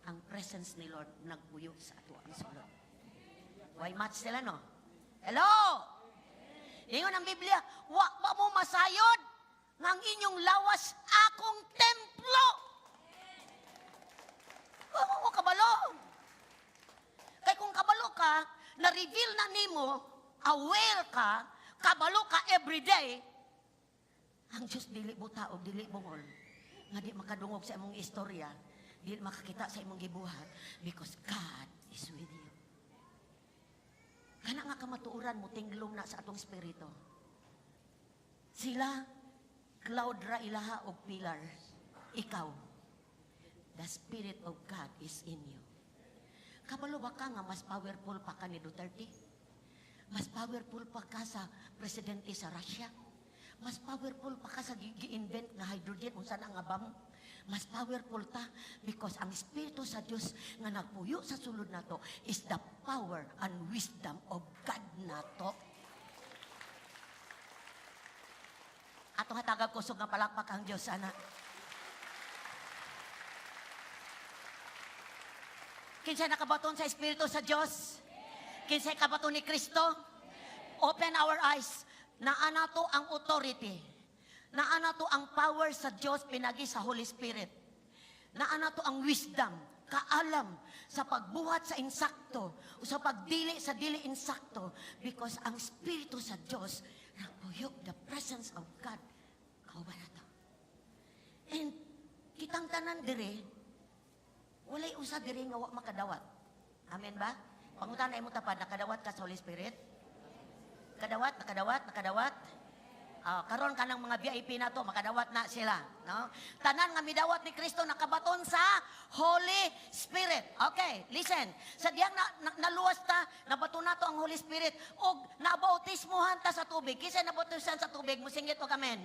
ang presence ni Lord nagbuyo sa ato ang sulod. Why match sila, no? Hello? Ingon ang Biblia, wa ba mo masayod nga ang inyong lawas akong templo? Wa mo kabalo. Kay kung kabalo ka, na-reveal na nimo, aware ka, kabalo ka everyday, ang Diyos dili buta o dili bungol, nga di makadungog sa imong istorya, di makakita sa imong gibuhat, because God is with you. Kana nga kamatuoran mo tinglom na sa atong espiritu. Sila, cloud ra ilaha og pillar. Ikaw, the Spirit of God is in you. Kabalo ba ka nga mas powerful pa ka ni Duterte? Mas powerful pa ka sa presidente sa Russia? Mas powerful pa ka sa gi-invent nga hydrogen, unsa na nga bomb? Mas powerful ta because ang Espiritu sa Dios nga nagpuyo sa sulod nato is the power and wisdom of God nato. Atong hatagag kusog nga palakpak ang Dios ana. Kinsa nakabaton sa Espiritu sa Dios? Kinsa kabaton ni Kristo? Open our eyes. Naa nato ang authority. Naa nato ang power sa Dios pinagi sa Holy Spirit. Naa nato ang wisdom, kaalam sa pagbuhat sa insakto o sa pagdili sa dili insakto because ang Espiritu sa Dios nagpuyok, the presence of God. Kauban nato. And kitang tanan dire, walay usa diri nga wa makadawat. Amen ba? Pangutana imo tapad, nakadawat ka sa Holy Spirit? Kadawat, nakadawat, nakadawat? Karon kanang mga VIP na to, makadawat na sila, no? Tanan nga midawat ni Kristo nakabaton sa Holy Spirit. Okay, listen. Sa diyang naluwas ta, nabaton nato ang Holy Spirit og nabautismohan ta sa tubig. Kinsa nabautismohan sa tubig? Musingit og amen.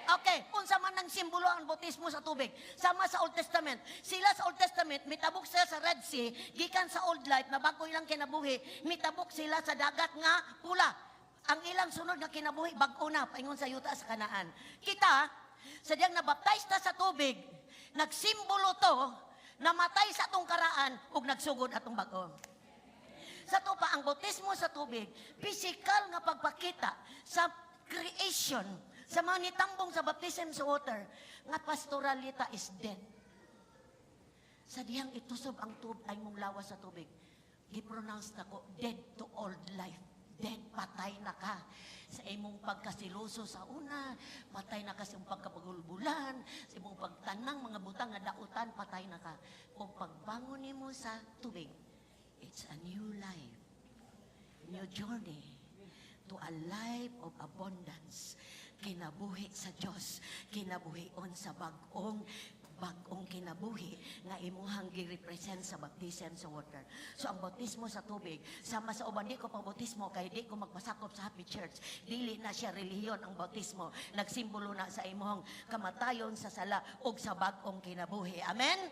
Okay, unsa man ang simbolo ang bautismo sa tubig? Sama sa Old Testament. Sila sa Old Testament, mitabok sila sa Red Sea, gikan sa old life, na bago ilang kinabuhi, mitabok sila sa dagat nga pula. Ang ilang sunod nga kinabuhi, bag-o na, paingon sa yuta sa Kanaan. Kita, sa diyang nabaptize ta sa tubig, nagsimbolo to, namatay sa atong karaan, ug nagsugod atong bag-o. Sa ato pa, ang bautismo sa tubig, physical nga pagpakita sa creation, sa mga nitambong sa baptism sa water, nga pastoralita is dead. Sa dihang itusob ang tub ay mong lawas sa tubig, gi-pronounce na ko, dead to old life. Dead, patay na ka sa imong pagkasiluso sa una, patay na ka sa imong pagkapagulbulan, sa imong pagtanang mga butang nga dautan, patay na ka. Kung pagbangon nimo sa tubig, it's a new life, new journey to a life of abundance. Kinabuhi sa Diyos, kinabuhion sa bag-ong bag-ong kinabuhi nga imuhang gi-represent sa baptism sa water. So ang bautismo sa tubig, sama sa uban, di ko pang bautismo kay di ko magpasakop sa Happy Church. Dili na siya relihiyon ang bautismo. Nagsimbolo na sa imong kamatayon sa sala ug sa bag-ong kinabuhi. Amen?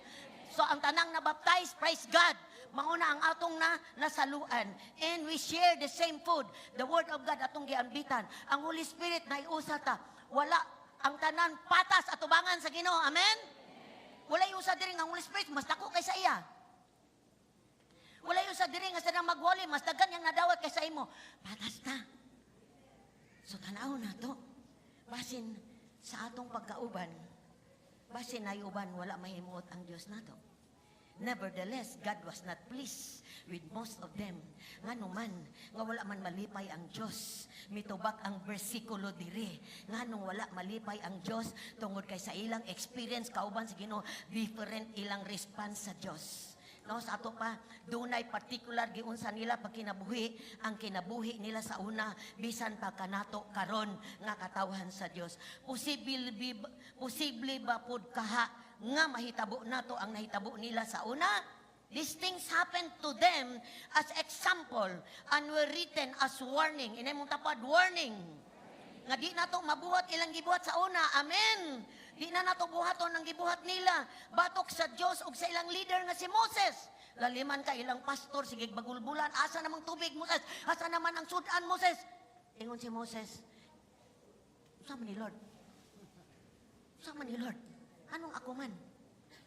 So ang tanang na baptize, praise God. Mauna ang atong na nasaluan. And we share the same food. The Word of God atong giambitan. Ang Holy Spirit na iusa ta. Wala ang tanan patas atubangan sa Ginoo. Amen? Wala usa diri nga ang Holy Spirit mas dako kaysa iya. Wala usa diri nga sa magwali mas daghan yang nadawat kaysa imo. Patas ta. So tanaw na to. Basin sa atong pagkauban, basin ay uban wala mahimuot ang Dios nato. Nevertheless, God was not pleased with most of them. Ngano man, nga wala man malipay ang Diyos. Mitubak ang bersikulo diri. Nganong wala malipay ang Diyos tungod kay sa ilang experience kauban sa Ginoo, different ilang response sa Diyos. No, sa ato pa, dunay particular giunsa nila pagkinabuhi, ang kinabuhi nila sa una, bisan pa kanato karon nga katawhan sa Dios. Posible ba pud kaha nga mahitabo nato ang nahitabo nila sa una? These things happened to them as example and were written as warning. Inay mong tapad, warning. Nga di nato mabuhat ilang gibuhat sa una. Amen. Di na nato buhaton ang gibuhat nila. Batok sa Dios ug sa ilang leader nga si Moses. Laliman ka ilang pastor, sige bagulbulan. Asa namang tubig, Moses? Asa naman ang sudan, Moses? Ingon si Moses, "Unsa man ni Lord? Unsa man ni Lord? Anong ako man?"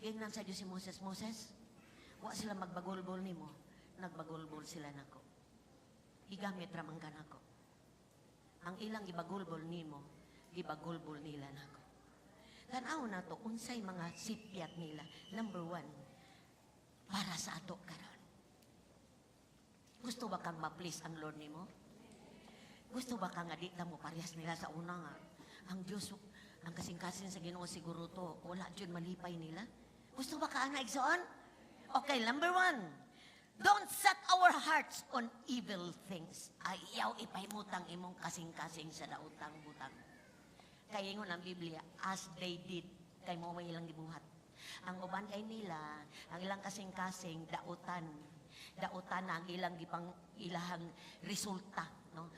Ingnan sa Diyos si Moses, "Moses, wa sila magbagulbol nimo, nagbagulbol sila nako. Gigamit ra man ka nako. Ang ilang gibagulbol nimo, gibagulbol nila nako." Tanaw nato unsay mga sipyat nila. Number one, para sa ato karon. Gusto ba kang ma-please ang Lord nimo? Gusto ba kang nga di ta mo parehas nila sa una nga? Ang Diyos, ang kasing-kasing sa Ginoo siguro to, wala jud malipay nila. Gusto ba ka ana, igsoon? Okay, number one, don't set our hearts on evil things. Ayaw ipahimutang imong kasing-kasing sa daotang butang. Kay ingon ang Biblia, as they did, kay mao may ilang gibuhat. Ang uban kay nila, ang ilang kasing-kasing, dautan. Dautan na ang ilang gipang ilahang resulta, no?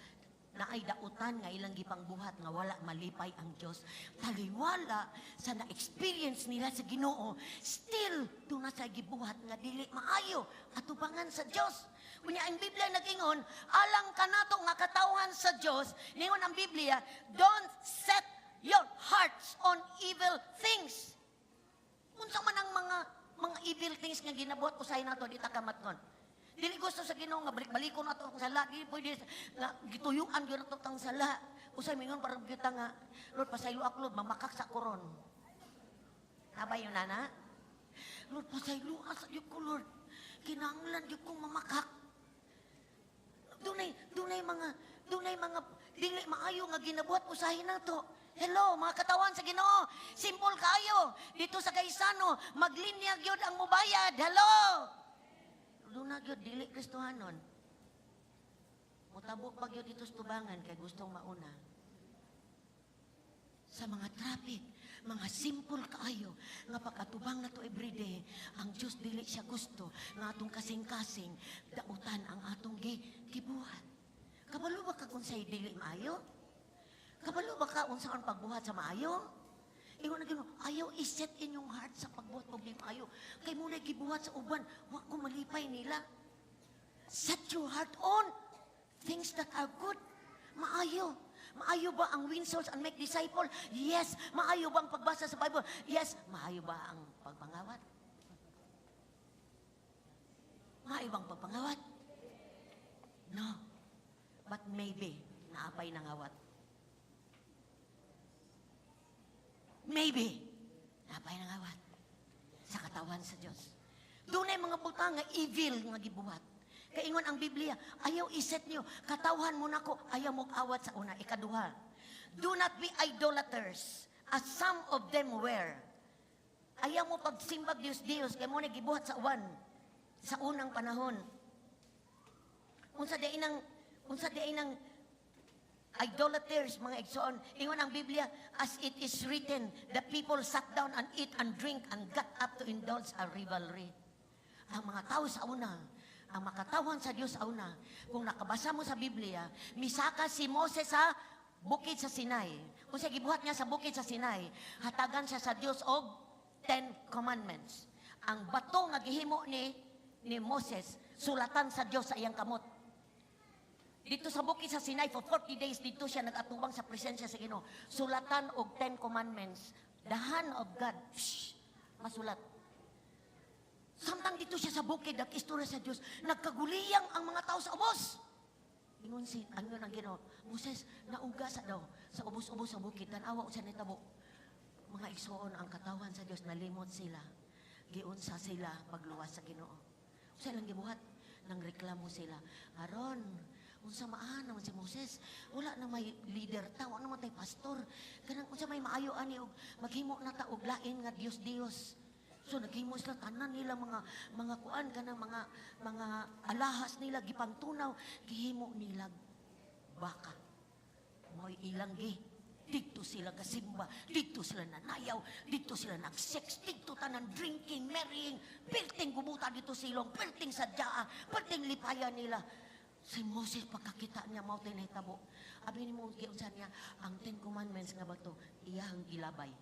Naay dautan nga ilang gipangbuhat nga wala malipay ang Dios. Taliwala sa na-experience nila sa Ginoo, still duna sa gibuhat nga dili maayo atubangan sa Dios. Unya ang Biblia nag-ingon, alang kanato nga katawhan sa Dios, ningon ang Biblia, don't set your hearts on evil things. Unsa man ang mga evil things nga ginabuhat usahay nato di ta kamatngon. Dili gusto sa Ginoo nga balik-balikon nato ang sala, dili pwede nga gituyuan gyud nato ang sala. Usay mingon parang kita nga, "Lord, pasaylo ako, Lord, mamakak sa koron." Nabay yun, nana? "Lord, pasaylo sa gyud ko, Lord. Kinahanglan gyud kong mamakak." Dunay mga dili maayo nga ginabuhat usahay nato. Hello, mga katawan sa Ginoo. Simple kaayo. Dito sa Gaisano, maglinya gyud ang mubayad. Hello. Duna gyud dili Kristohanon. Mutabo pa gyud dito sa tubangan kay gustong mauna. Sa mga traffic, mga simple kaayo nga pag-atubang nato everyday, ang Diyos dili siya gusto nga atong kasing-kasing dautan ang atong gibuhat. Kabalo ba ka kung sa'y dili maayo? Kabalo ba ka unsa ang pagbuhat sa maayo? Ingon na Ginoo, ayaw i-set in yung heart sa pagbuhat og di maayo. Kay muna gibuhat sa uban, wa ko malipay nila. Set your heart on things that are good. Maayo. Maayo ba ang win souls and make disciple? Yes. Maayo ba ang pagbasa sa Bible? Yes. Maayo ba ang pagpangawat? Maayo ba ang pagpangawat? No. But maybe, naa pay nangawat. Maybe, naa pay nangawat sa katawhan sa Diyos. Dunay mga butang nga evil nga gibuhat. Kaingon ang Biblia, ayaw i-set niyo, katawhan mo nako, ayaw mo awat sa una. Ikaduha, do not be idolaters, as some of them were. Ayaw mo pagsimbag Diyos Diyos, kay mao na gibuhat sa uwan, sa unang panahon. Unsa diay nang idolaters, mga igsoon? Ingon ang Biblia, as it is written, the people sat down and eat and drink and got up to indulge a revelry. Ang mga tao sa una, ang makatawhan sa Diyos sa una, kung nakabasa mo sa Biblia, misaka si Moses sa bukid sa Sinai. Kung sa gibuhat niya sa bukid sa Sinai, hatagan siya sa Diyos og Ten Commandments. Ang bato nga gihimo ni Moses, sulatan sa Diyos sa iyang kamot. Dito sa bukid sa Sinai, for 40 days, dito siya nag-atubang sa presensya sa Ginoo. Sulatan og Ten Commandments. The hand of God, psh, masulat. Samtang dito siya sa bukid, nag-istorya sa Diyos, nagkaguliyang ang mga tao sa ubos. Ingon si, ano ang Ginoo, "Moses, nauga sa daw, sa ubos-ubos sa bukid, tanawa unsa nitabo." Mga igsoon, ang katawhan sa Diyos, nalimot sila. Giunsa sila pagluwas sa Ginoo. Unsa ilang gibuhat? Nang reklamo sila. "Aron, unsa maan naman si Moses? Wala na may leader ta, wala naman tay pastor. Kanang unsa may maayo ani og maghimo na ta og lain nga Dios Dios." So naghimo sila tanan nila mga kuan, kanang mga alahas nila gipangtunaw, gihimo nila baka. Mo'y ilang gi. Dito sila kasimba, dito sila nanayaw, dito sila nag-sex, dito tanan drinking, marrying, perting gumuta dito silong, perting sadyaa, perting lipaya nila. Si Moses, pagkakita niya mao nahitabo. Abi nimo giunsa niya ang Ten Commandments nga bato, iyahang gilabay.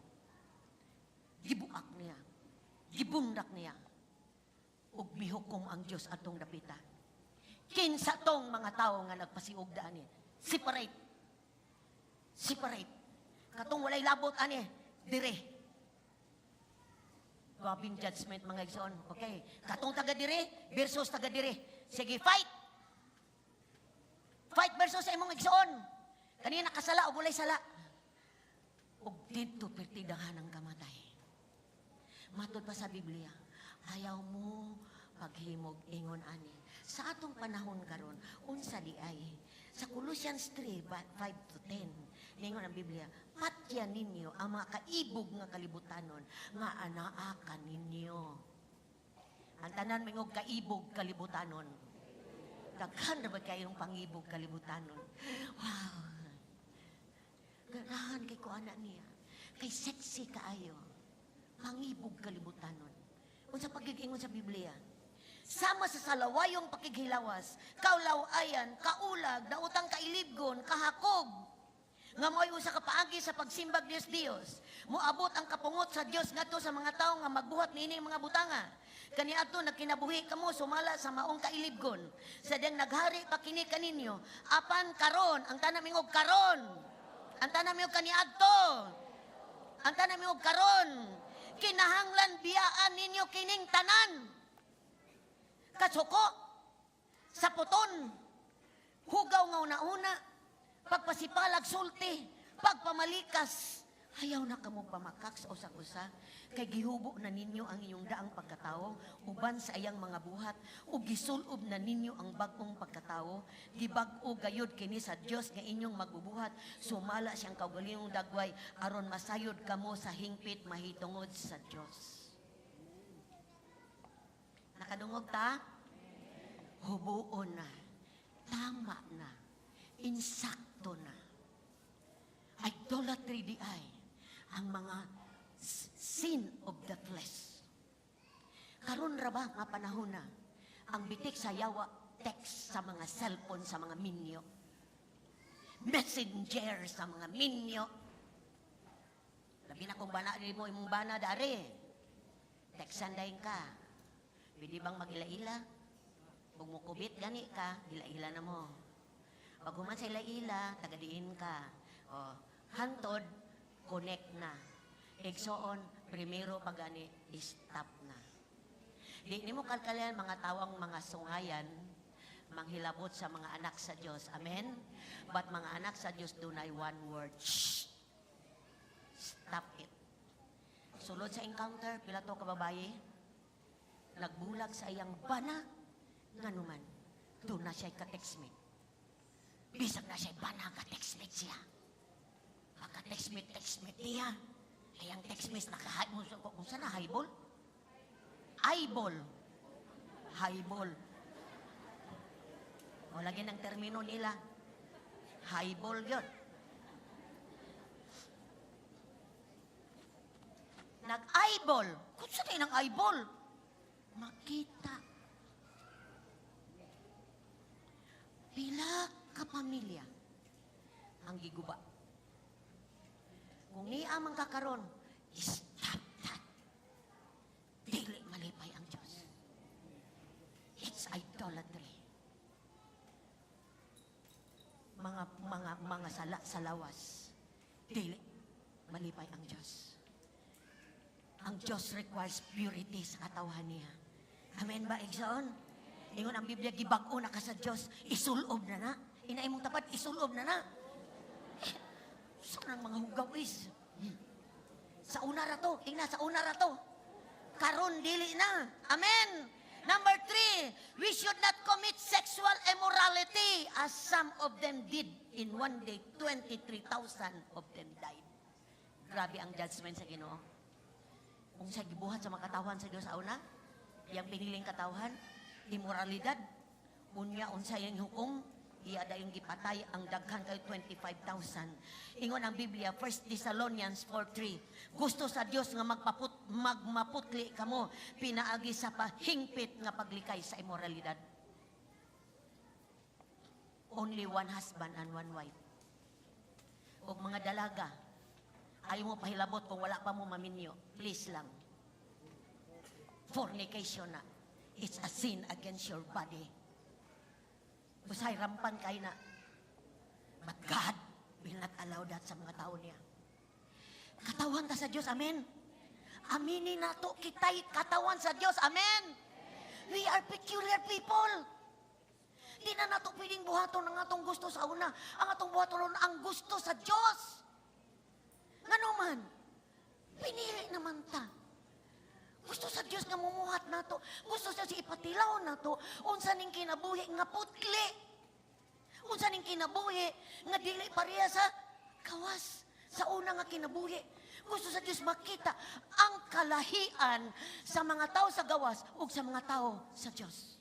Gibuak niya. Gibundak niya. Ug mihukom ang Dios atong dapita. Kinsa tong mga tawo nga nagpasiugda ani? Separate. Separate. Katong walay labot ani, dire. Grabing judgment, mga igsoon. Okay. Katong taga dire versus taga dire. Sige, fight. Fight versus sa imong igsoon. Kanina kasala o walay sala. Ug didto pertidahan ang kamatay. Matod pa sa Biblia, ayaw mo paghimog ingon ani. Sa atong panahon karon, unsa di ay? Sa Colossians 3, 5 to 10, ningon ang Biblia, patya ninyo ang mga kaibog nga kalibutanon nga anaa kaninyo. Ang tanan mingog, kaibog kalibutanon. Daghan na ba kayong pangibog kalibutanon? Wow. Ganahan kay ko ana niya. Kay sexy kaayo. Pangibog kalibutanon. Unsa pagigingon sa Biblia? Sama sa salawayong pakighilawas, kaulawayan, kaulag, daotang kailibgon, kahakog, nga mo'y usa ka paagi sa pagsimbag Dios Dios. Moabot ang kapungot sa Dios ngadto sa mga tawo nga magbuhat niini mga butanga. Kaniadto nagkinabuhi kamo sumala sa maong kailibgon, sa diyang naghari pa kini kaninyo. Apan karon, ang tanan mingog, karon. Ang tanan mingog, kaniadto. Ang tanan mingog, karon. Kinahanglan biyaan ninyo kining tanan. Kasuko, saputon, hugaw nga una-una, pagpasipalag sulti, pagpamalikas. Ayaw na kamo pamakak sa usag-usa, kay gihubo na ninyo ang inyong daang pagkatao, uban sa iyang mga buhat, ug gisulob na ninyo ang bag-ong pagkatao, gibag-o gayud kini sa Dios nga inyong magbubuhat, sumala siyang kaugalingong dagway, aron masayod kamo sa hingpit mahitungod sa Dios. Nakadungog ta? Hubuon na. Tama na. Insakto na. Idolatry di ay ang mga sin of the flesh. Karon ra ba nga panahon na ang bitik sa yawa, text sa mga cellphone sa mga minyo. Messenger sa mga minyo. Labi na kung bana mo imong bana dari. Textan dayon ka. Pwede bang mag-ila-ila? Kung mukubit gani ka, ila-ila na mo. Pag human sa ila-ila, tagadiin ka. O, hantod, connect na. Igsoon, primero pag gani, stop na. Di nimo kalkalayan mga tawang mga sungayan, Manghilabot sa mga anak sa Dios. Amen? But mga anak sa Dios, dunay one word. Shh! Stop it. Sulod sa encounter, pila to ka babaye, nagbulag sa iyang bana, nganuman, duna siya ka-textmate. Bisag naa siya bana, ka-textmate siya. Pagka-textmate, textmate niya. Kaya ang textmate, naka, kung saan na, highball? Eyeball. Highball. O, lagi ng termino nila. Highball yun. Nag-eyeball. Kung saan ng eyeball? Makita. Pila ka pamilya ang giguba. Kung niya man kakaron, stop that. Dili malipay ang Diyos. It's idolatry. Mga sala sa lawas. Dili malipay ang Diyos. Ang Diyos requires purity sa katawhan niya. Amen ba, igsoon? Ingon ang Biblia, gibag-o na ka sa Diyos, isulob na na. Inay mong tapat, isulob na na. Eh, sa nang mga hugaw is. Sa una ra to, tingnan, sa una ra to. Karon dili na. Amen. Number 3, we should not commit sexual immorality as some of them did. In one day, 23,000 of them died. Grabe ang judgment sa Ginoo. Kung sa gibuhat sa mga katawhan sa Diyos sa una, iyang piniling katawhan, immoralidad, unya unsa iyang hukom, iya dayong gipatay ang daghan kay 25,000. Ingon ang Biblia, 1 Thessalonians 4:3. Gusto sa Dios nga magmaputli kamo pinaagi sa pahingpit nga paglikay sa immoralidad. Only one husband and one wife. Og mga dalaga, ayaw mo pahilabot kung wala pa mo maminyo. Please lang. Fornication na. It's a sin against your body. Usay rampan kay na. But God will not allow that sa mga tao niya. Katawan ta sa Diyos, amen. Aminin nato kita'y katawan sa Diyos, amen. We are peculiar people. Di na nato pwedeng buhaton ang atong gusto sa una. Ang atong buhaton ang gusto sa Diyos. Ngano man, pinili naman ta. Gusto sa Diyos nga mumuhat nato. Gusto sa Diyos ipatilaw nato. Unsa ning kinabuhi nga putli. Unsa ning kinabuhi nga dili pareha sa kawas. Sa una nga kinabuhi. Gusto sa Diyos makita ang kalahian sa mga tao sa gawas ug sa mga tao sa Diyos.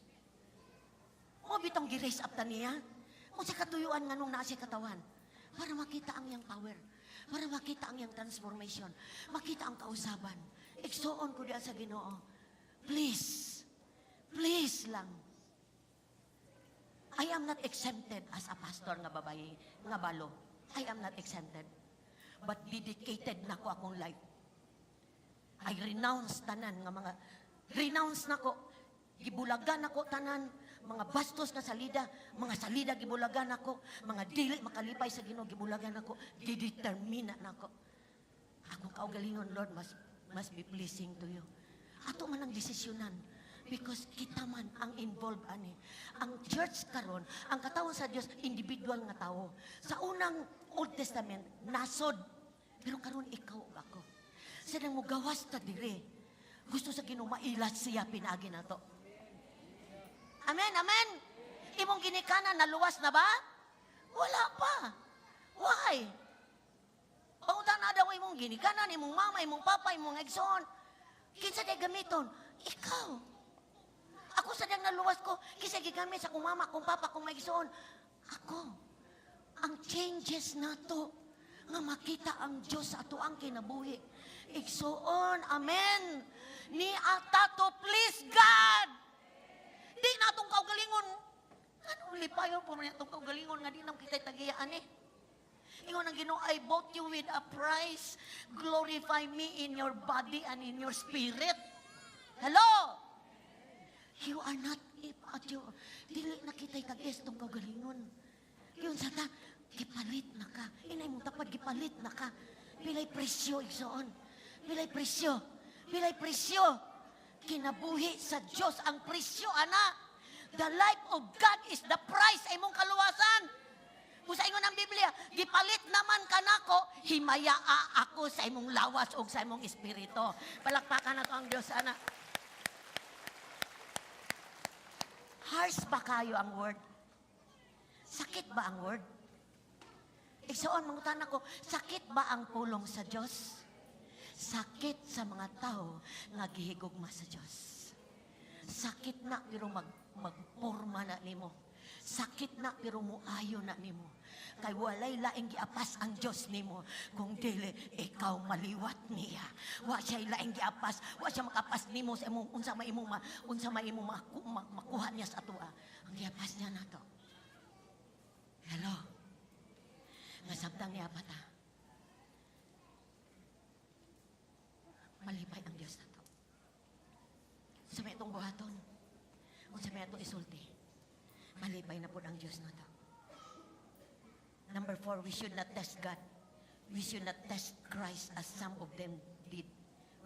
Mo bitong gi-raise up ta niya. Unsa katuyuan nganong naa siya katawan? Para makita ang iyang power. Para makita ang iyang transformation. Makita ang kausaban. Igsuon ko diya sa Ginoo. Please. Please lang. I am not exempted as a pastor nga babae, nga balo. I am not exempted. But dedicated na ko akong life. I renounce tanan nga mga, renounce na ko. Gibulagan ako tanan, mga bastos nga salida, mga salida gibulagan ako, mga dili makalipay sa Ginoo gibulagan ako, gidetermina nako. Akong kaugalingon, Lord, must be pleasing to you. Ato man ang desisyonan because kita man ang involved ani. Ang church karon, ang katawan sa Dios, individual nga tao. Sa unang Old Testament, nasod. Pero karon ikaw ug ako. Sa nang mugawas ta dire, gusto sa Ginoo mailat siya pinaagi nato. Amen, amen. Imong ginikanan, naluwas na ba? Wala pa. Why? Pangutan na daw imong ginikanan, imong mama, imong papa, imong igsoon. Kinsa day gamiton? Ikaw. Ako sa dang naluwas ko, kinsa gigamit sa akong mama, akong papa, akong igsoon. Ako. Ang changes nato nga makita ang Diyos sa ato ang kinabuhi. Igsoon, amen. Ni ata to please God. Di na atong kaugalingon. Anong lipayon po man atong kaugalingon nga di na kita tagiyaan eh. Ingon ang Ginoo, "I bought you with a price. Glorify me in your body and in your spirit." Hello? You are not at your, dili na kita'y tag-is tong kaugalingon. Yun sa ta, gipalit na ka. Inay mong tapad, gipalit na ka. Pilay presyo, igsoon. Pilay presyo. Pilay presyo. Kinabuhi sa Diyos ang presyo, ana. The life of God is the price sa imong kaluwasan. Kung sa ingon ng Biblia, gipalit naman kanako, himayaa ako sa imong lawas o sa imong espiritu. Palakpakan nato ang Diyos, ana. Harsh ba kayo ang word? Sakit ba ang word? Igsoon, mangutan ako, sakit ba ang pulong sa Diyos? Sakit sa mga tao nga gihigugma sa Diyos. Sakit na pero magporma na nimo. Sakit na pero muayo na nimo. Kay walay laing giapas ang Dios nimo kung dili ikaw maliwat niya. Wa siya laing giapas, wa siya makapas nimo sa imong unsa may imong makuha niya sa atoa. Ang giapas niya nato. Hello. Nga samtang niya ta. Malipay ang Dios nato. Sa may itong buhaton, unsa may atong isulti, malipay na po ang Diyos nato. Number 4, we should not test God. We should not test Christ as some of them did.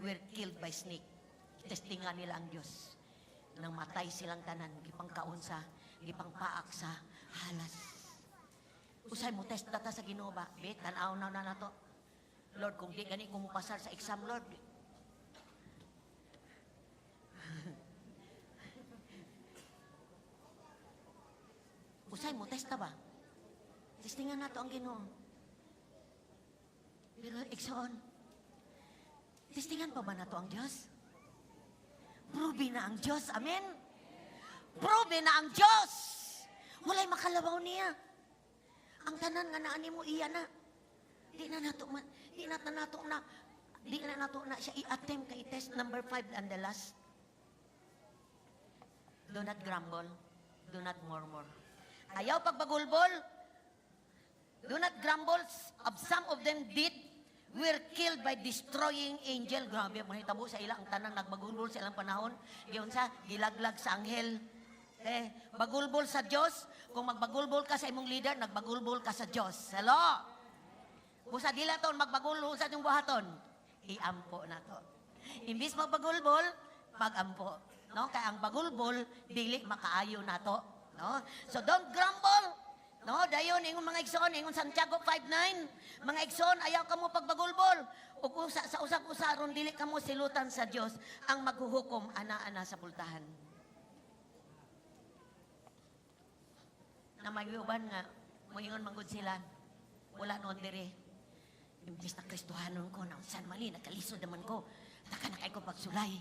Were killed by snake. Testingan nila ang Diyos. Nang matay silang tanan, gipangkaon sa, gipangpaak sa halas. Usay mo test data sa Ginoo ba? Be, tan-aw na na nato. Lord, kung di gani ko mupasar sa exam, Lord. Usay mo test ta ba? Testingan nato ang Ginoo. Pero igsoon, testingan pa ba nato ang Diyos? Prove na ang Diyos. Amen? Prove na ang Diyos. Walay makalabaw niya. Ang tanan nga naa nimo iya na. Di na nato man, di na nato na, di na nato na siya i-attempt kay test. Number 5 and the last. Do not grumble. Do not murmur. Ayaw pagbagulbol. Do not grumble. Of some of them did, were killed by destroying angel. Grabe, mahitabo sa ilang tanang nagbagulbol sa ilang panahon. Giyon sa, gilaglag sa anghel. Eh, bagulbol sa Diyos. Kung magbagulbol ka sa imong leader, nagbagulbol ka sa Diyos. Hello? Busa dila ton, magbagulbol sa inyong buhaton. Iampo na to. Imbis magbagulbol, magampo. No? Kaya ang bagulbol, dili makaayo na to. No? So don't grumble. No, dayon ingon mga igsoon, ingon Santiago 5:9, mga igsoon, ayaw kamo pagbagulbol. Ug usa sa usag-usa aron dili kamo silutan sa Dios ang maghuhukom ana-ana sa pultahan. Na may uban nga moingon manggod sila, wala noon diri. Imbis na Kristohanon ko, na unsan mali, nagkalisod naman ko. Taka na kay ko pagsulay.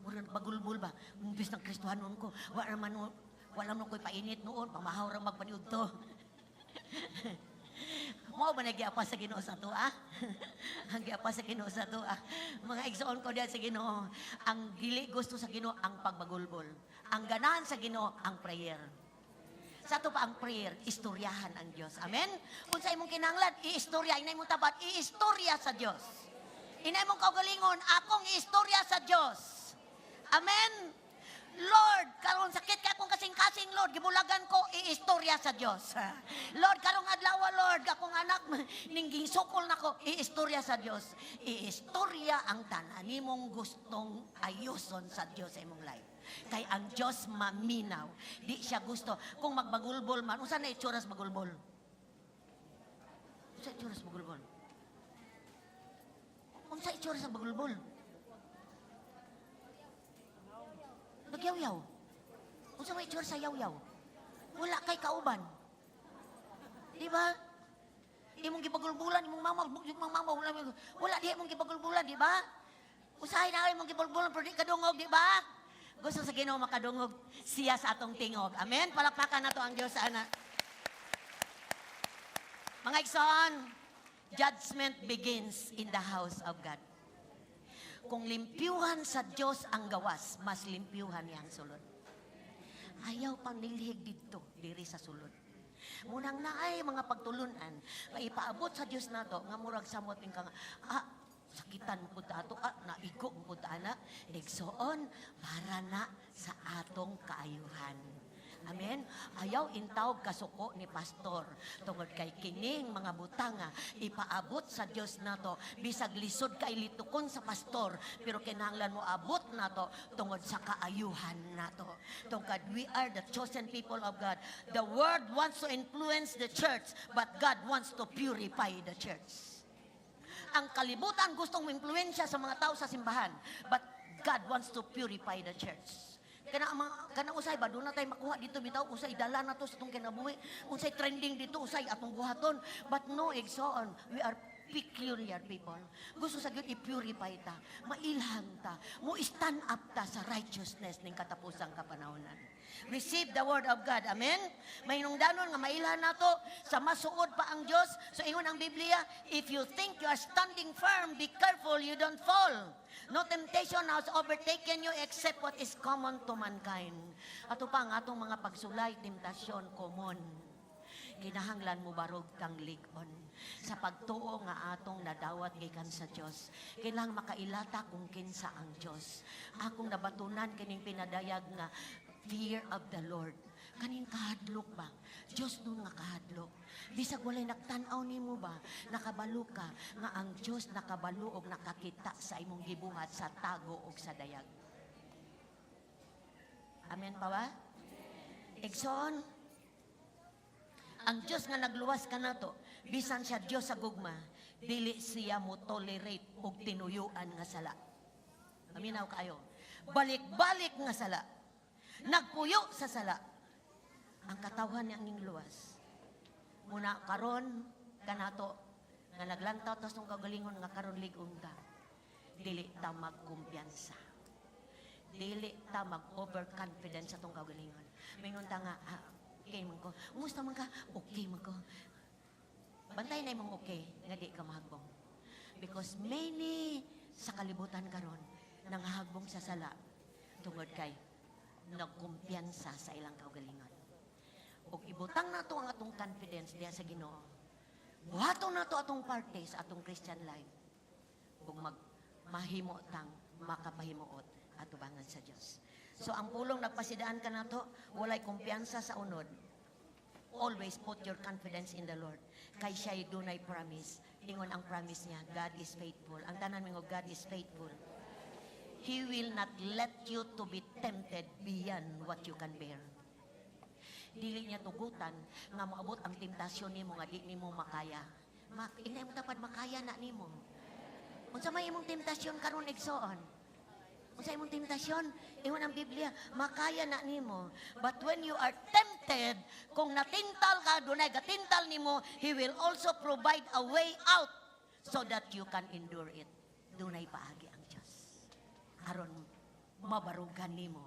Mura bagulbol ba? Imbis na Kristohanon ko, wala man wala man ko'y painit noon, pamahaw ra magpaniud to. Mao ba nagiapa sa Ginoo sa ato, ah? Ang giapa sa Ginoo sa ato, ah? Mga igsoon ko diyan sa Ginoo, ang dili gusto sa Ginoo ang pagbagulbol. Ang ganahan sa Ginoo ang prayer. Sa ato pa ang prayer, istoryahan ang Dios. Amen? Kung sa imong kinahanglan, iistorya, inay mong tapat, iistorya sa Dios. Inay mong kaugalingon, akong iistorya sa Dios. Amen? Lord, karon sakit ka akong kasing-kasing, Lord, gibulagan ko, iistorya sa Dios. Lord, karong adlaw, Lord, akong anak, ningging sukol nako, iistorya sa Dios. Iistorya ang tanan nimong gustong ayuson sa Dios sa imong life. Kay ang Dios maminaw, di siya gusto kung magbagulbol man. Unsa na itsura sa bagulbol? Unsa itsura sa bagulbol? Unsa itsura sa bagulbol? Nagyaw-yaw. Unsa may itsura sa yaw-yaw? Wala kay kauban. Di ba? Imong gibagulbulan, imong mama, imong mama, wala di imong gibagulbulan, di ba? Usahay na imong gibagulbulan, pero di kadungog, di ba? Gusto sa Ginoo makadungog siya sa atong tingog. Amen? Palakpakan nato ang Diyos sa ana. Mga igsoon, judgment begins in the house of God. Kung limpyuhan sa Diyos ang gawas, mas limpyuhan niya ang sulod. Ayaw pang nilhig dito, diri sa sulod. Munang naay mga pagtulunan, nga ipaabot sa Diyos nato, nga murag samot ka nga, ah, sakitan mo punta ato, ah, naigo mo punta ana, igsoon, para na sa atong kaayuhan. Amen? Ayaw intawg kasuko ni pastor. Tungod kay kining mga butanga ipaabot sa Dios nato. Bisag lisod kay litukon sa pastor, pero kinahanglan mo abot nato tungod sa kaayuhan nato. Tungod we are the chosen people of God. The world wants to influence the church, but God wants to purify the church. Ang kalibutan gustong impluensya sa mga tao sa simbahan, but God wants to purify the church. Kana ang mga kana usay ba duna tay makuha dito bitaw, usay dala na to sa atong kinabuhi, unsay trending dito usay atong buhaton. But no, igsoon, we are peculiar people. Gusto sa Dios i-purify ta, mailhan ta, mo stand up ta sa righteousness ning katapusang kapanahonan. Receive the word of God. Amen? May nungdanon nga mailhan nato sa masuod pa ang Dios. So ingon ang Biblia, "If you think you are standing firm, be careful you don't fall. No temptation has overtaken you except what is common to mankind." Ato pa ang atong mga pagsulay, temptasyon, common. Kinahanglan mo barog kang lig-on sa pagtuo nga atong nadawat gikan sa Dios. Kailangan makailata kung kinsa ang Dios. Akong nabatunan kining pinadayag nga fear of the Lord. Kaning kahadlok ba? Dios nun nga kahadlok. Bisag walay nagtan-aw nimo ba, nakabalo ka nga ang Dios nakabalo og nakakita sa imong gibuhat sa tago og sa dayag. Amen pa ba? Igsoon, ang Diyos nga nagluwas kanato, bisan siya Diyos sa gugma, dili siya mo tolerate og tinuyuan nga sala. Aminaw kayo. Balik-balik nga sala. Nagpuyo sa sala. Ang katawhan niya ang luwas. Muna karon kanato nga naglantaw tas tong kagalingon nga karon lig-on ta. Dili ta magkumpiyansa. Dili ta mag-overconfidence sa tong kagalingon. Mingon ta nga, "Ah, okay man ko. Kumusta man ka? Okay man ko." Bantay na imong okay, nga di ka mahagbong. Because many sa kalibutan karon nangahagbong sa sala tungod kay nagkumpiyansa sa ilang kaugalingon. Ug ibutang nato ang atong confidence diha sa Ginoo. Buhaton nato atong parte sa atong Christian life. Ug mag mahimo tang makapahimuot atubangan sa Dios. So ang pulong nagpasidaan kanato, walay kumpiyansa sa unod. Always put your confidence in the Lord. Kay siya'y dunay promise. Ingon ang promise niya, God is faithful. Ang tanan mingo, "God is faithful." He will not let you to be tempted beyond what you can bear. Dili niya tugutan nga moabot ang temptasyon nimo nga di nimo makaya. Mak, inay mo dapat makaya na nimo. Unsa may imong temptasyon karon, igsoon? Unsa imong temptasyon? Ingon ang Biblia, makaya na nimo. But when you are tempted, kung natintal ka, dunay gatintal nimo, He will also provide a way out so that you can endure it. Dunay paagi ang Diyos aron mabarugan nimo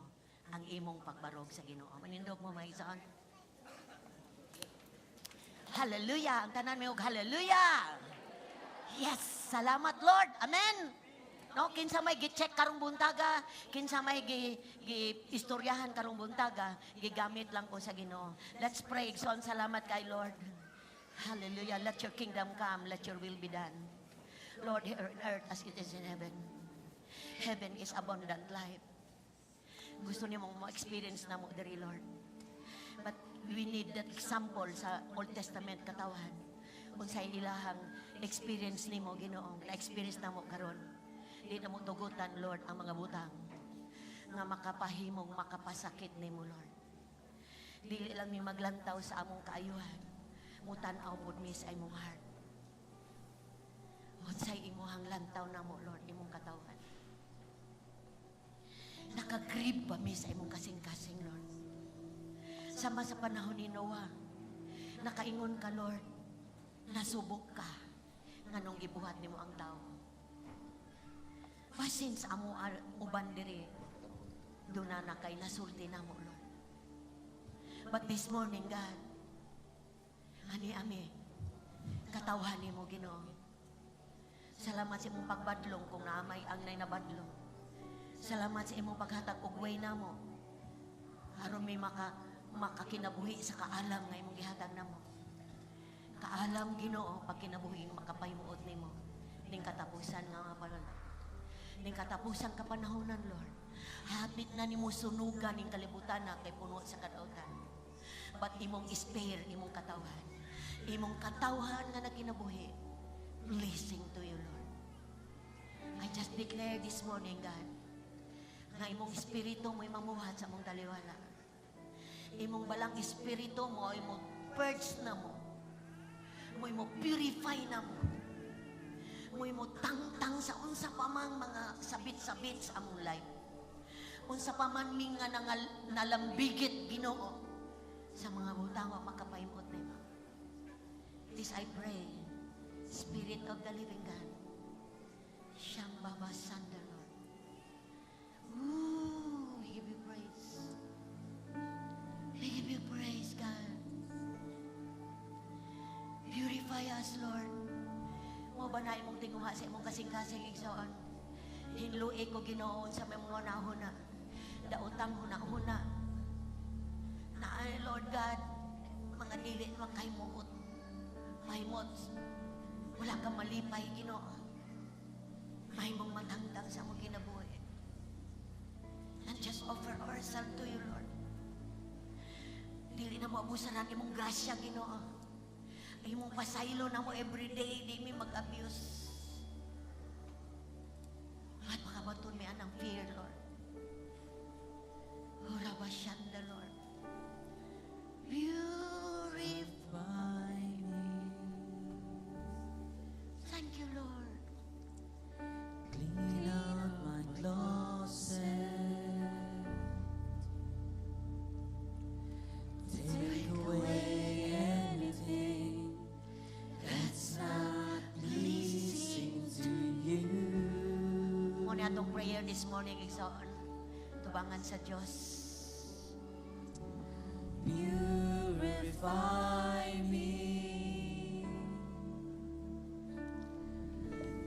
ang imong pagbarog sa Ginoo. Manindog mo, mga igsoon. Hallelujah! Ang tanan may hallelujah! Yes! Salamat, Lord! Amen! No, kinsa may gi-check karong buntaga, kinsa may gi istoryahan karong buntaga, gigamit lang ko sa Ginoo. Let's pray. Igsoon, salamat kay Lord. Hallelujah. Let your kingdom come, let your will be done, Lord, here on earth as it is in heaven. Heaven is abundant life. Gusto niyo mong ma-experience na mo diri, Lord. But we need that example sa Old Testament katawhan. Unsay ilahang experience nimo, Ginoo, na-experience na mo karon. Di na mo tugutan, Lord, ang mga butang nga makapahimong makapasakit nimo, Lord. Dili lang mi maglantaw sa among kaayuhan. Mutan-aw pud mi sa imong heart. Unsay imuhang lantaw namo, Lord, imong katawhan? Nakagrib ba mi sa imong kasing-kasing, Lord? Sama sa panahon ni Noah, nakaingon ka, Lord, nasubok ka nganong gibuhat nimo ang tao. Basin sa amo uban diri, duna na kay nasulti na mo, Lord. But this morning, God, ani ami, katawhan nimo, Ginoo. Salamat sa imong pagbadlong kung naamay ang nay nabadlong. Salamat sa imong paghatag og way namo aron may makakinabuhi sa kaalam nga imong gihatag namo. Kaalam, Ginoo, pagkinabuhi makapahimuot nimo ning katapusan nga mga panahon. Ning katapusan kapanahonan, Lord. Hapit na nimo sunugan ning kalibutan na kay puno sa kadautan. But imong spare, imong katawhan. Imong katawhan nga nagkinabuhi, pleasing to you, Lord. I just declare this morning, God, nga imong espiritu mo'y mamuhat sa among taliwala. Imong balang espiritu mo ay mo purge na mo. Mo'y mo purify na mo. Mo'y mo tangtang sa unsa pa mang mga sabit-sabit sa among life. Unsa pa man mi nga nalambigit, Ginoo, sa mga butang wa makapahimuot nimo. This I pray, Spirit of the living God. Shambaba Sanda, Lord. Ooh, we give you praise. We give you praise, God. Purify us, Lord. Mo ba na imong tinguha sa imong kasing-kasing, igsoon? Hinlui ko, Ginoo, sa mga huna-huna. Daotang huna-huna. Na ay, Lord God, mga dili makahimuot. Mahimot. Wala kang malipay, Ginoo. Mahimong matangtang sa among kinabuhi. And just offer ourselves to you, Lord. Dili na mo abusaran imong grasya, Ginoo. Imong pasaylo na mo everyday, di mi mag-abuse. At makabaton mi anang fear, Lord. Hurabashanda, Lord. Purify me. Thank you, Lord. Clean out my closet. Take away anything that's not pleasing to you. Mao ni atong prayer this morning, igsoon. Tubangan sa Diyos. Purify me.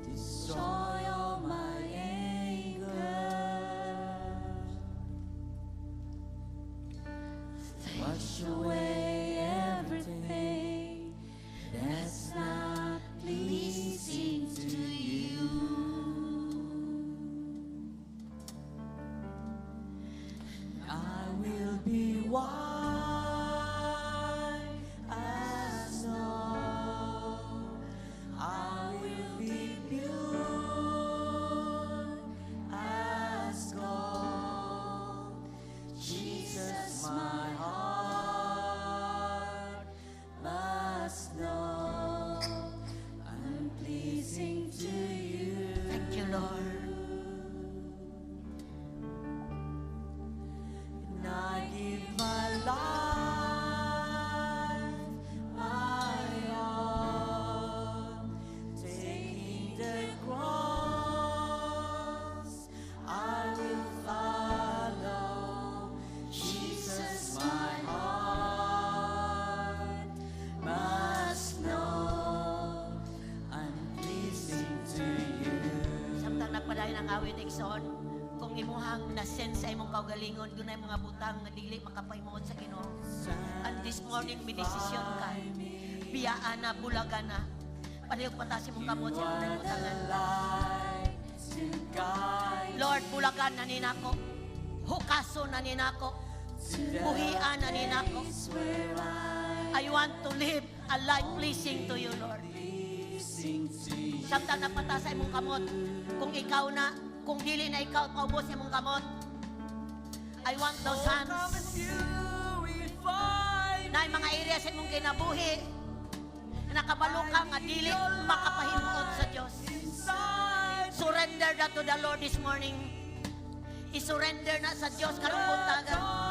Destroy all my anger. Wash away everything that's not pleasing to you. I will be white as snow. I will be pure as gold. Jesus, my heart must know I'm pleasing to you. Thank you, Lord. And I give my life, my all, taking the cross, I will follow. Jesus, my heart must know I'm pleasing to you. Samtang nagpadayon ang awit, igsoon, kung imuhang na-sense sa imong kaugalingon, dunay mga butang nga dili makapahimuot sa Ginoo. And this morning, may desisyon ka. Biyaan na, bulagan na. Palihog pataas imong kamot sa imong butangan. Light to guide Lord, bulagan na ninako. Hukaso na ninako. Buhian na ninako. Where I I want to live a life pleasing to you, Lord. Pleasing to you. Samtang napataas sa imong kamot, kung ikaw na, kung dili na ikaw, paubos sa imong kamot. I want those Come and hands. Purify Na mga area sa imong kinabuhi, nakabalo ka nga dili makapahimuot sa Dios. Inside. Surrender that to the Lord this morning. I-surrender na sa Dios karong buntagan.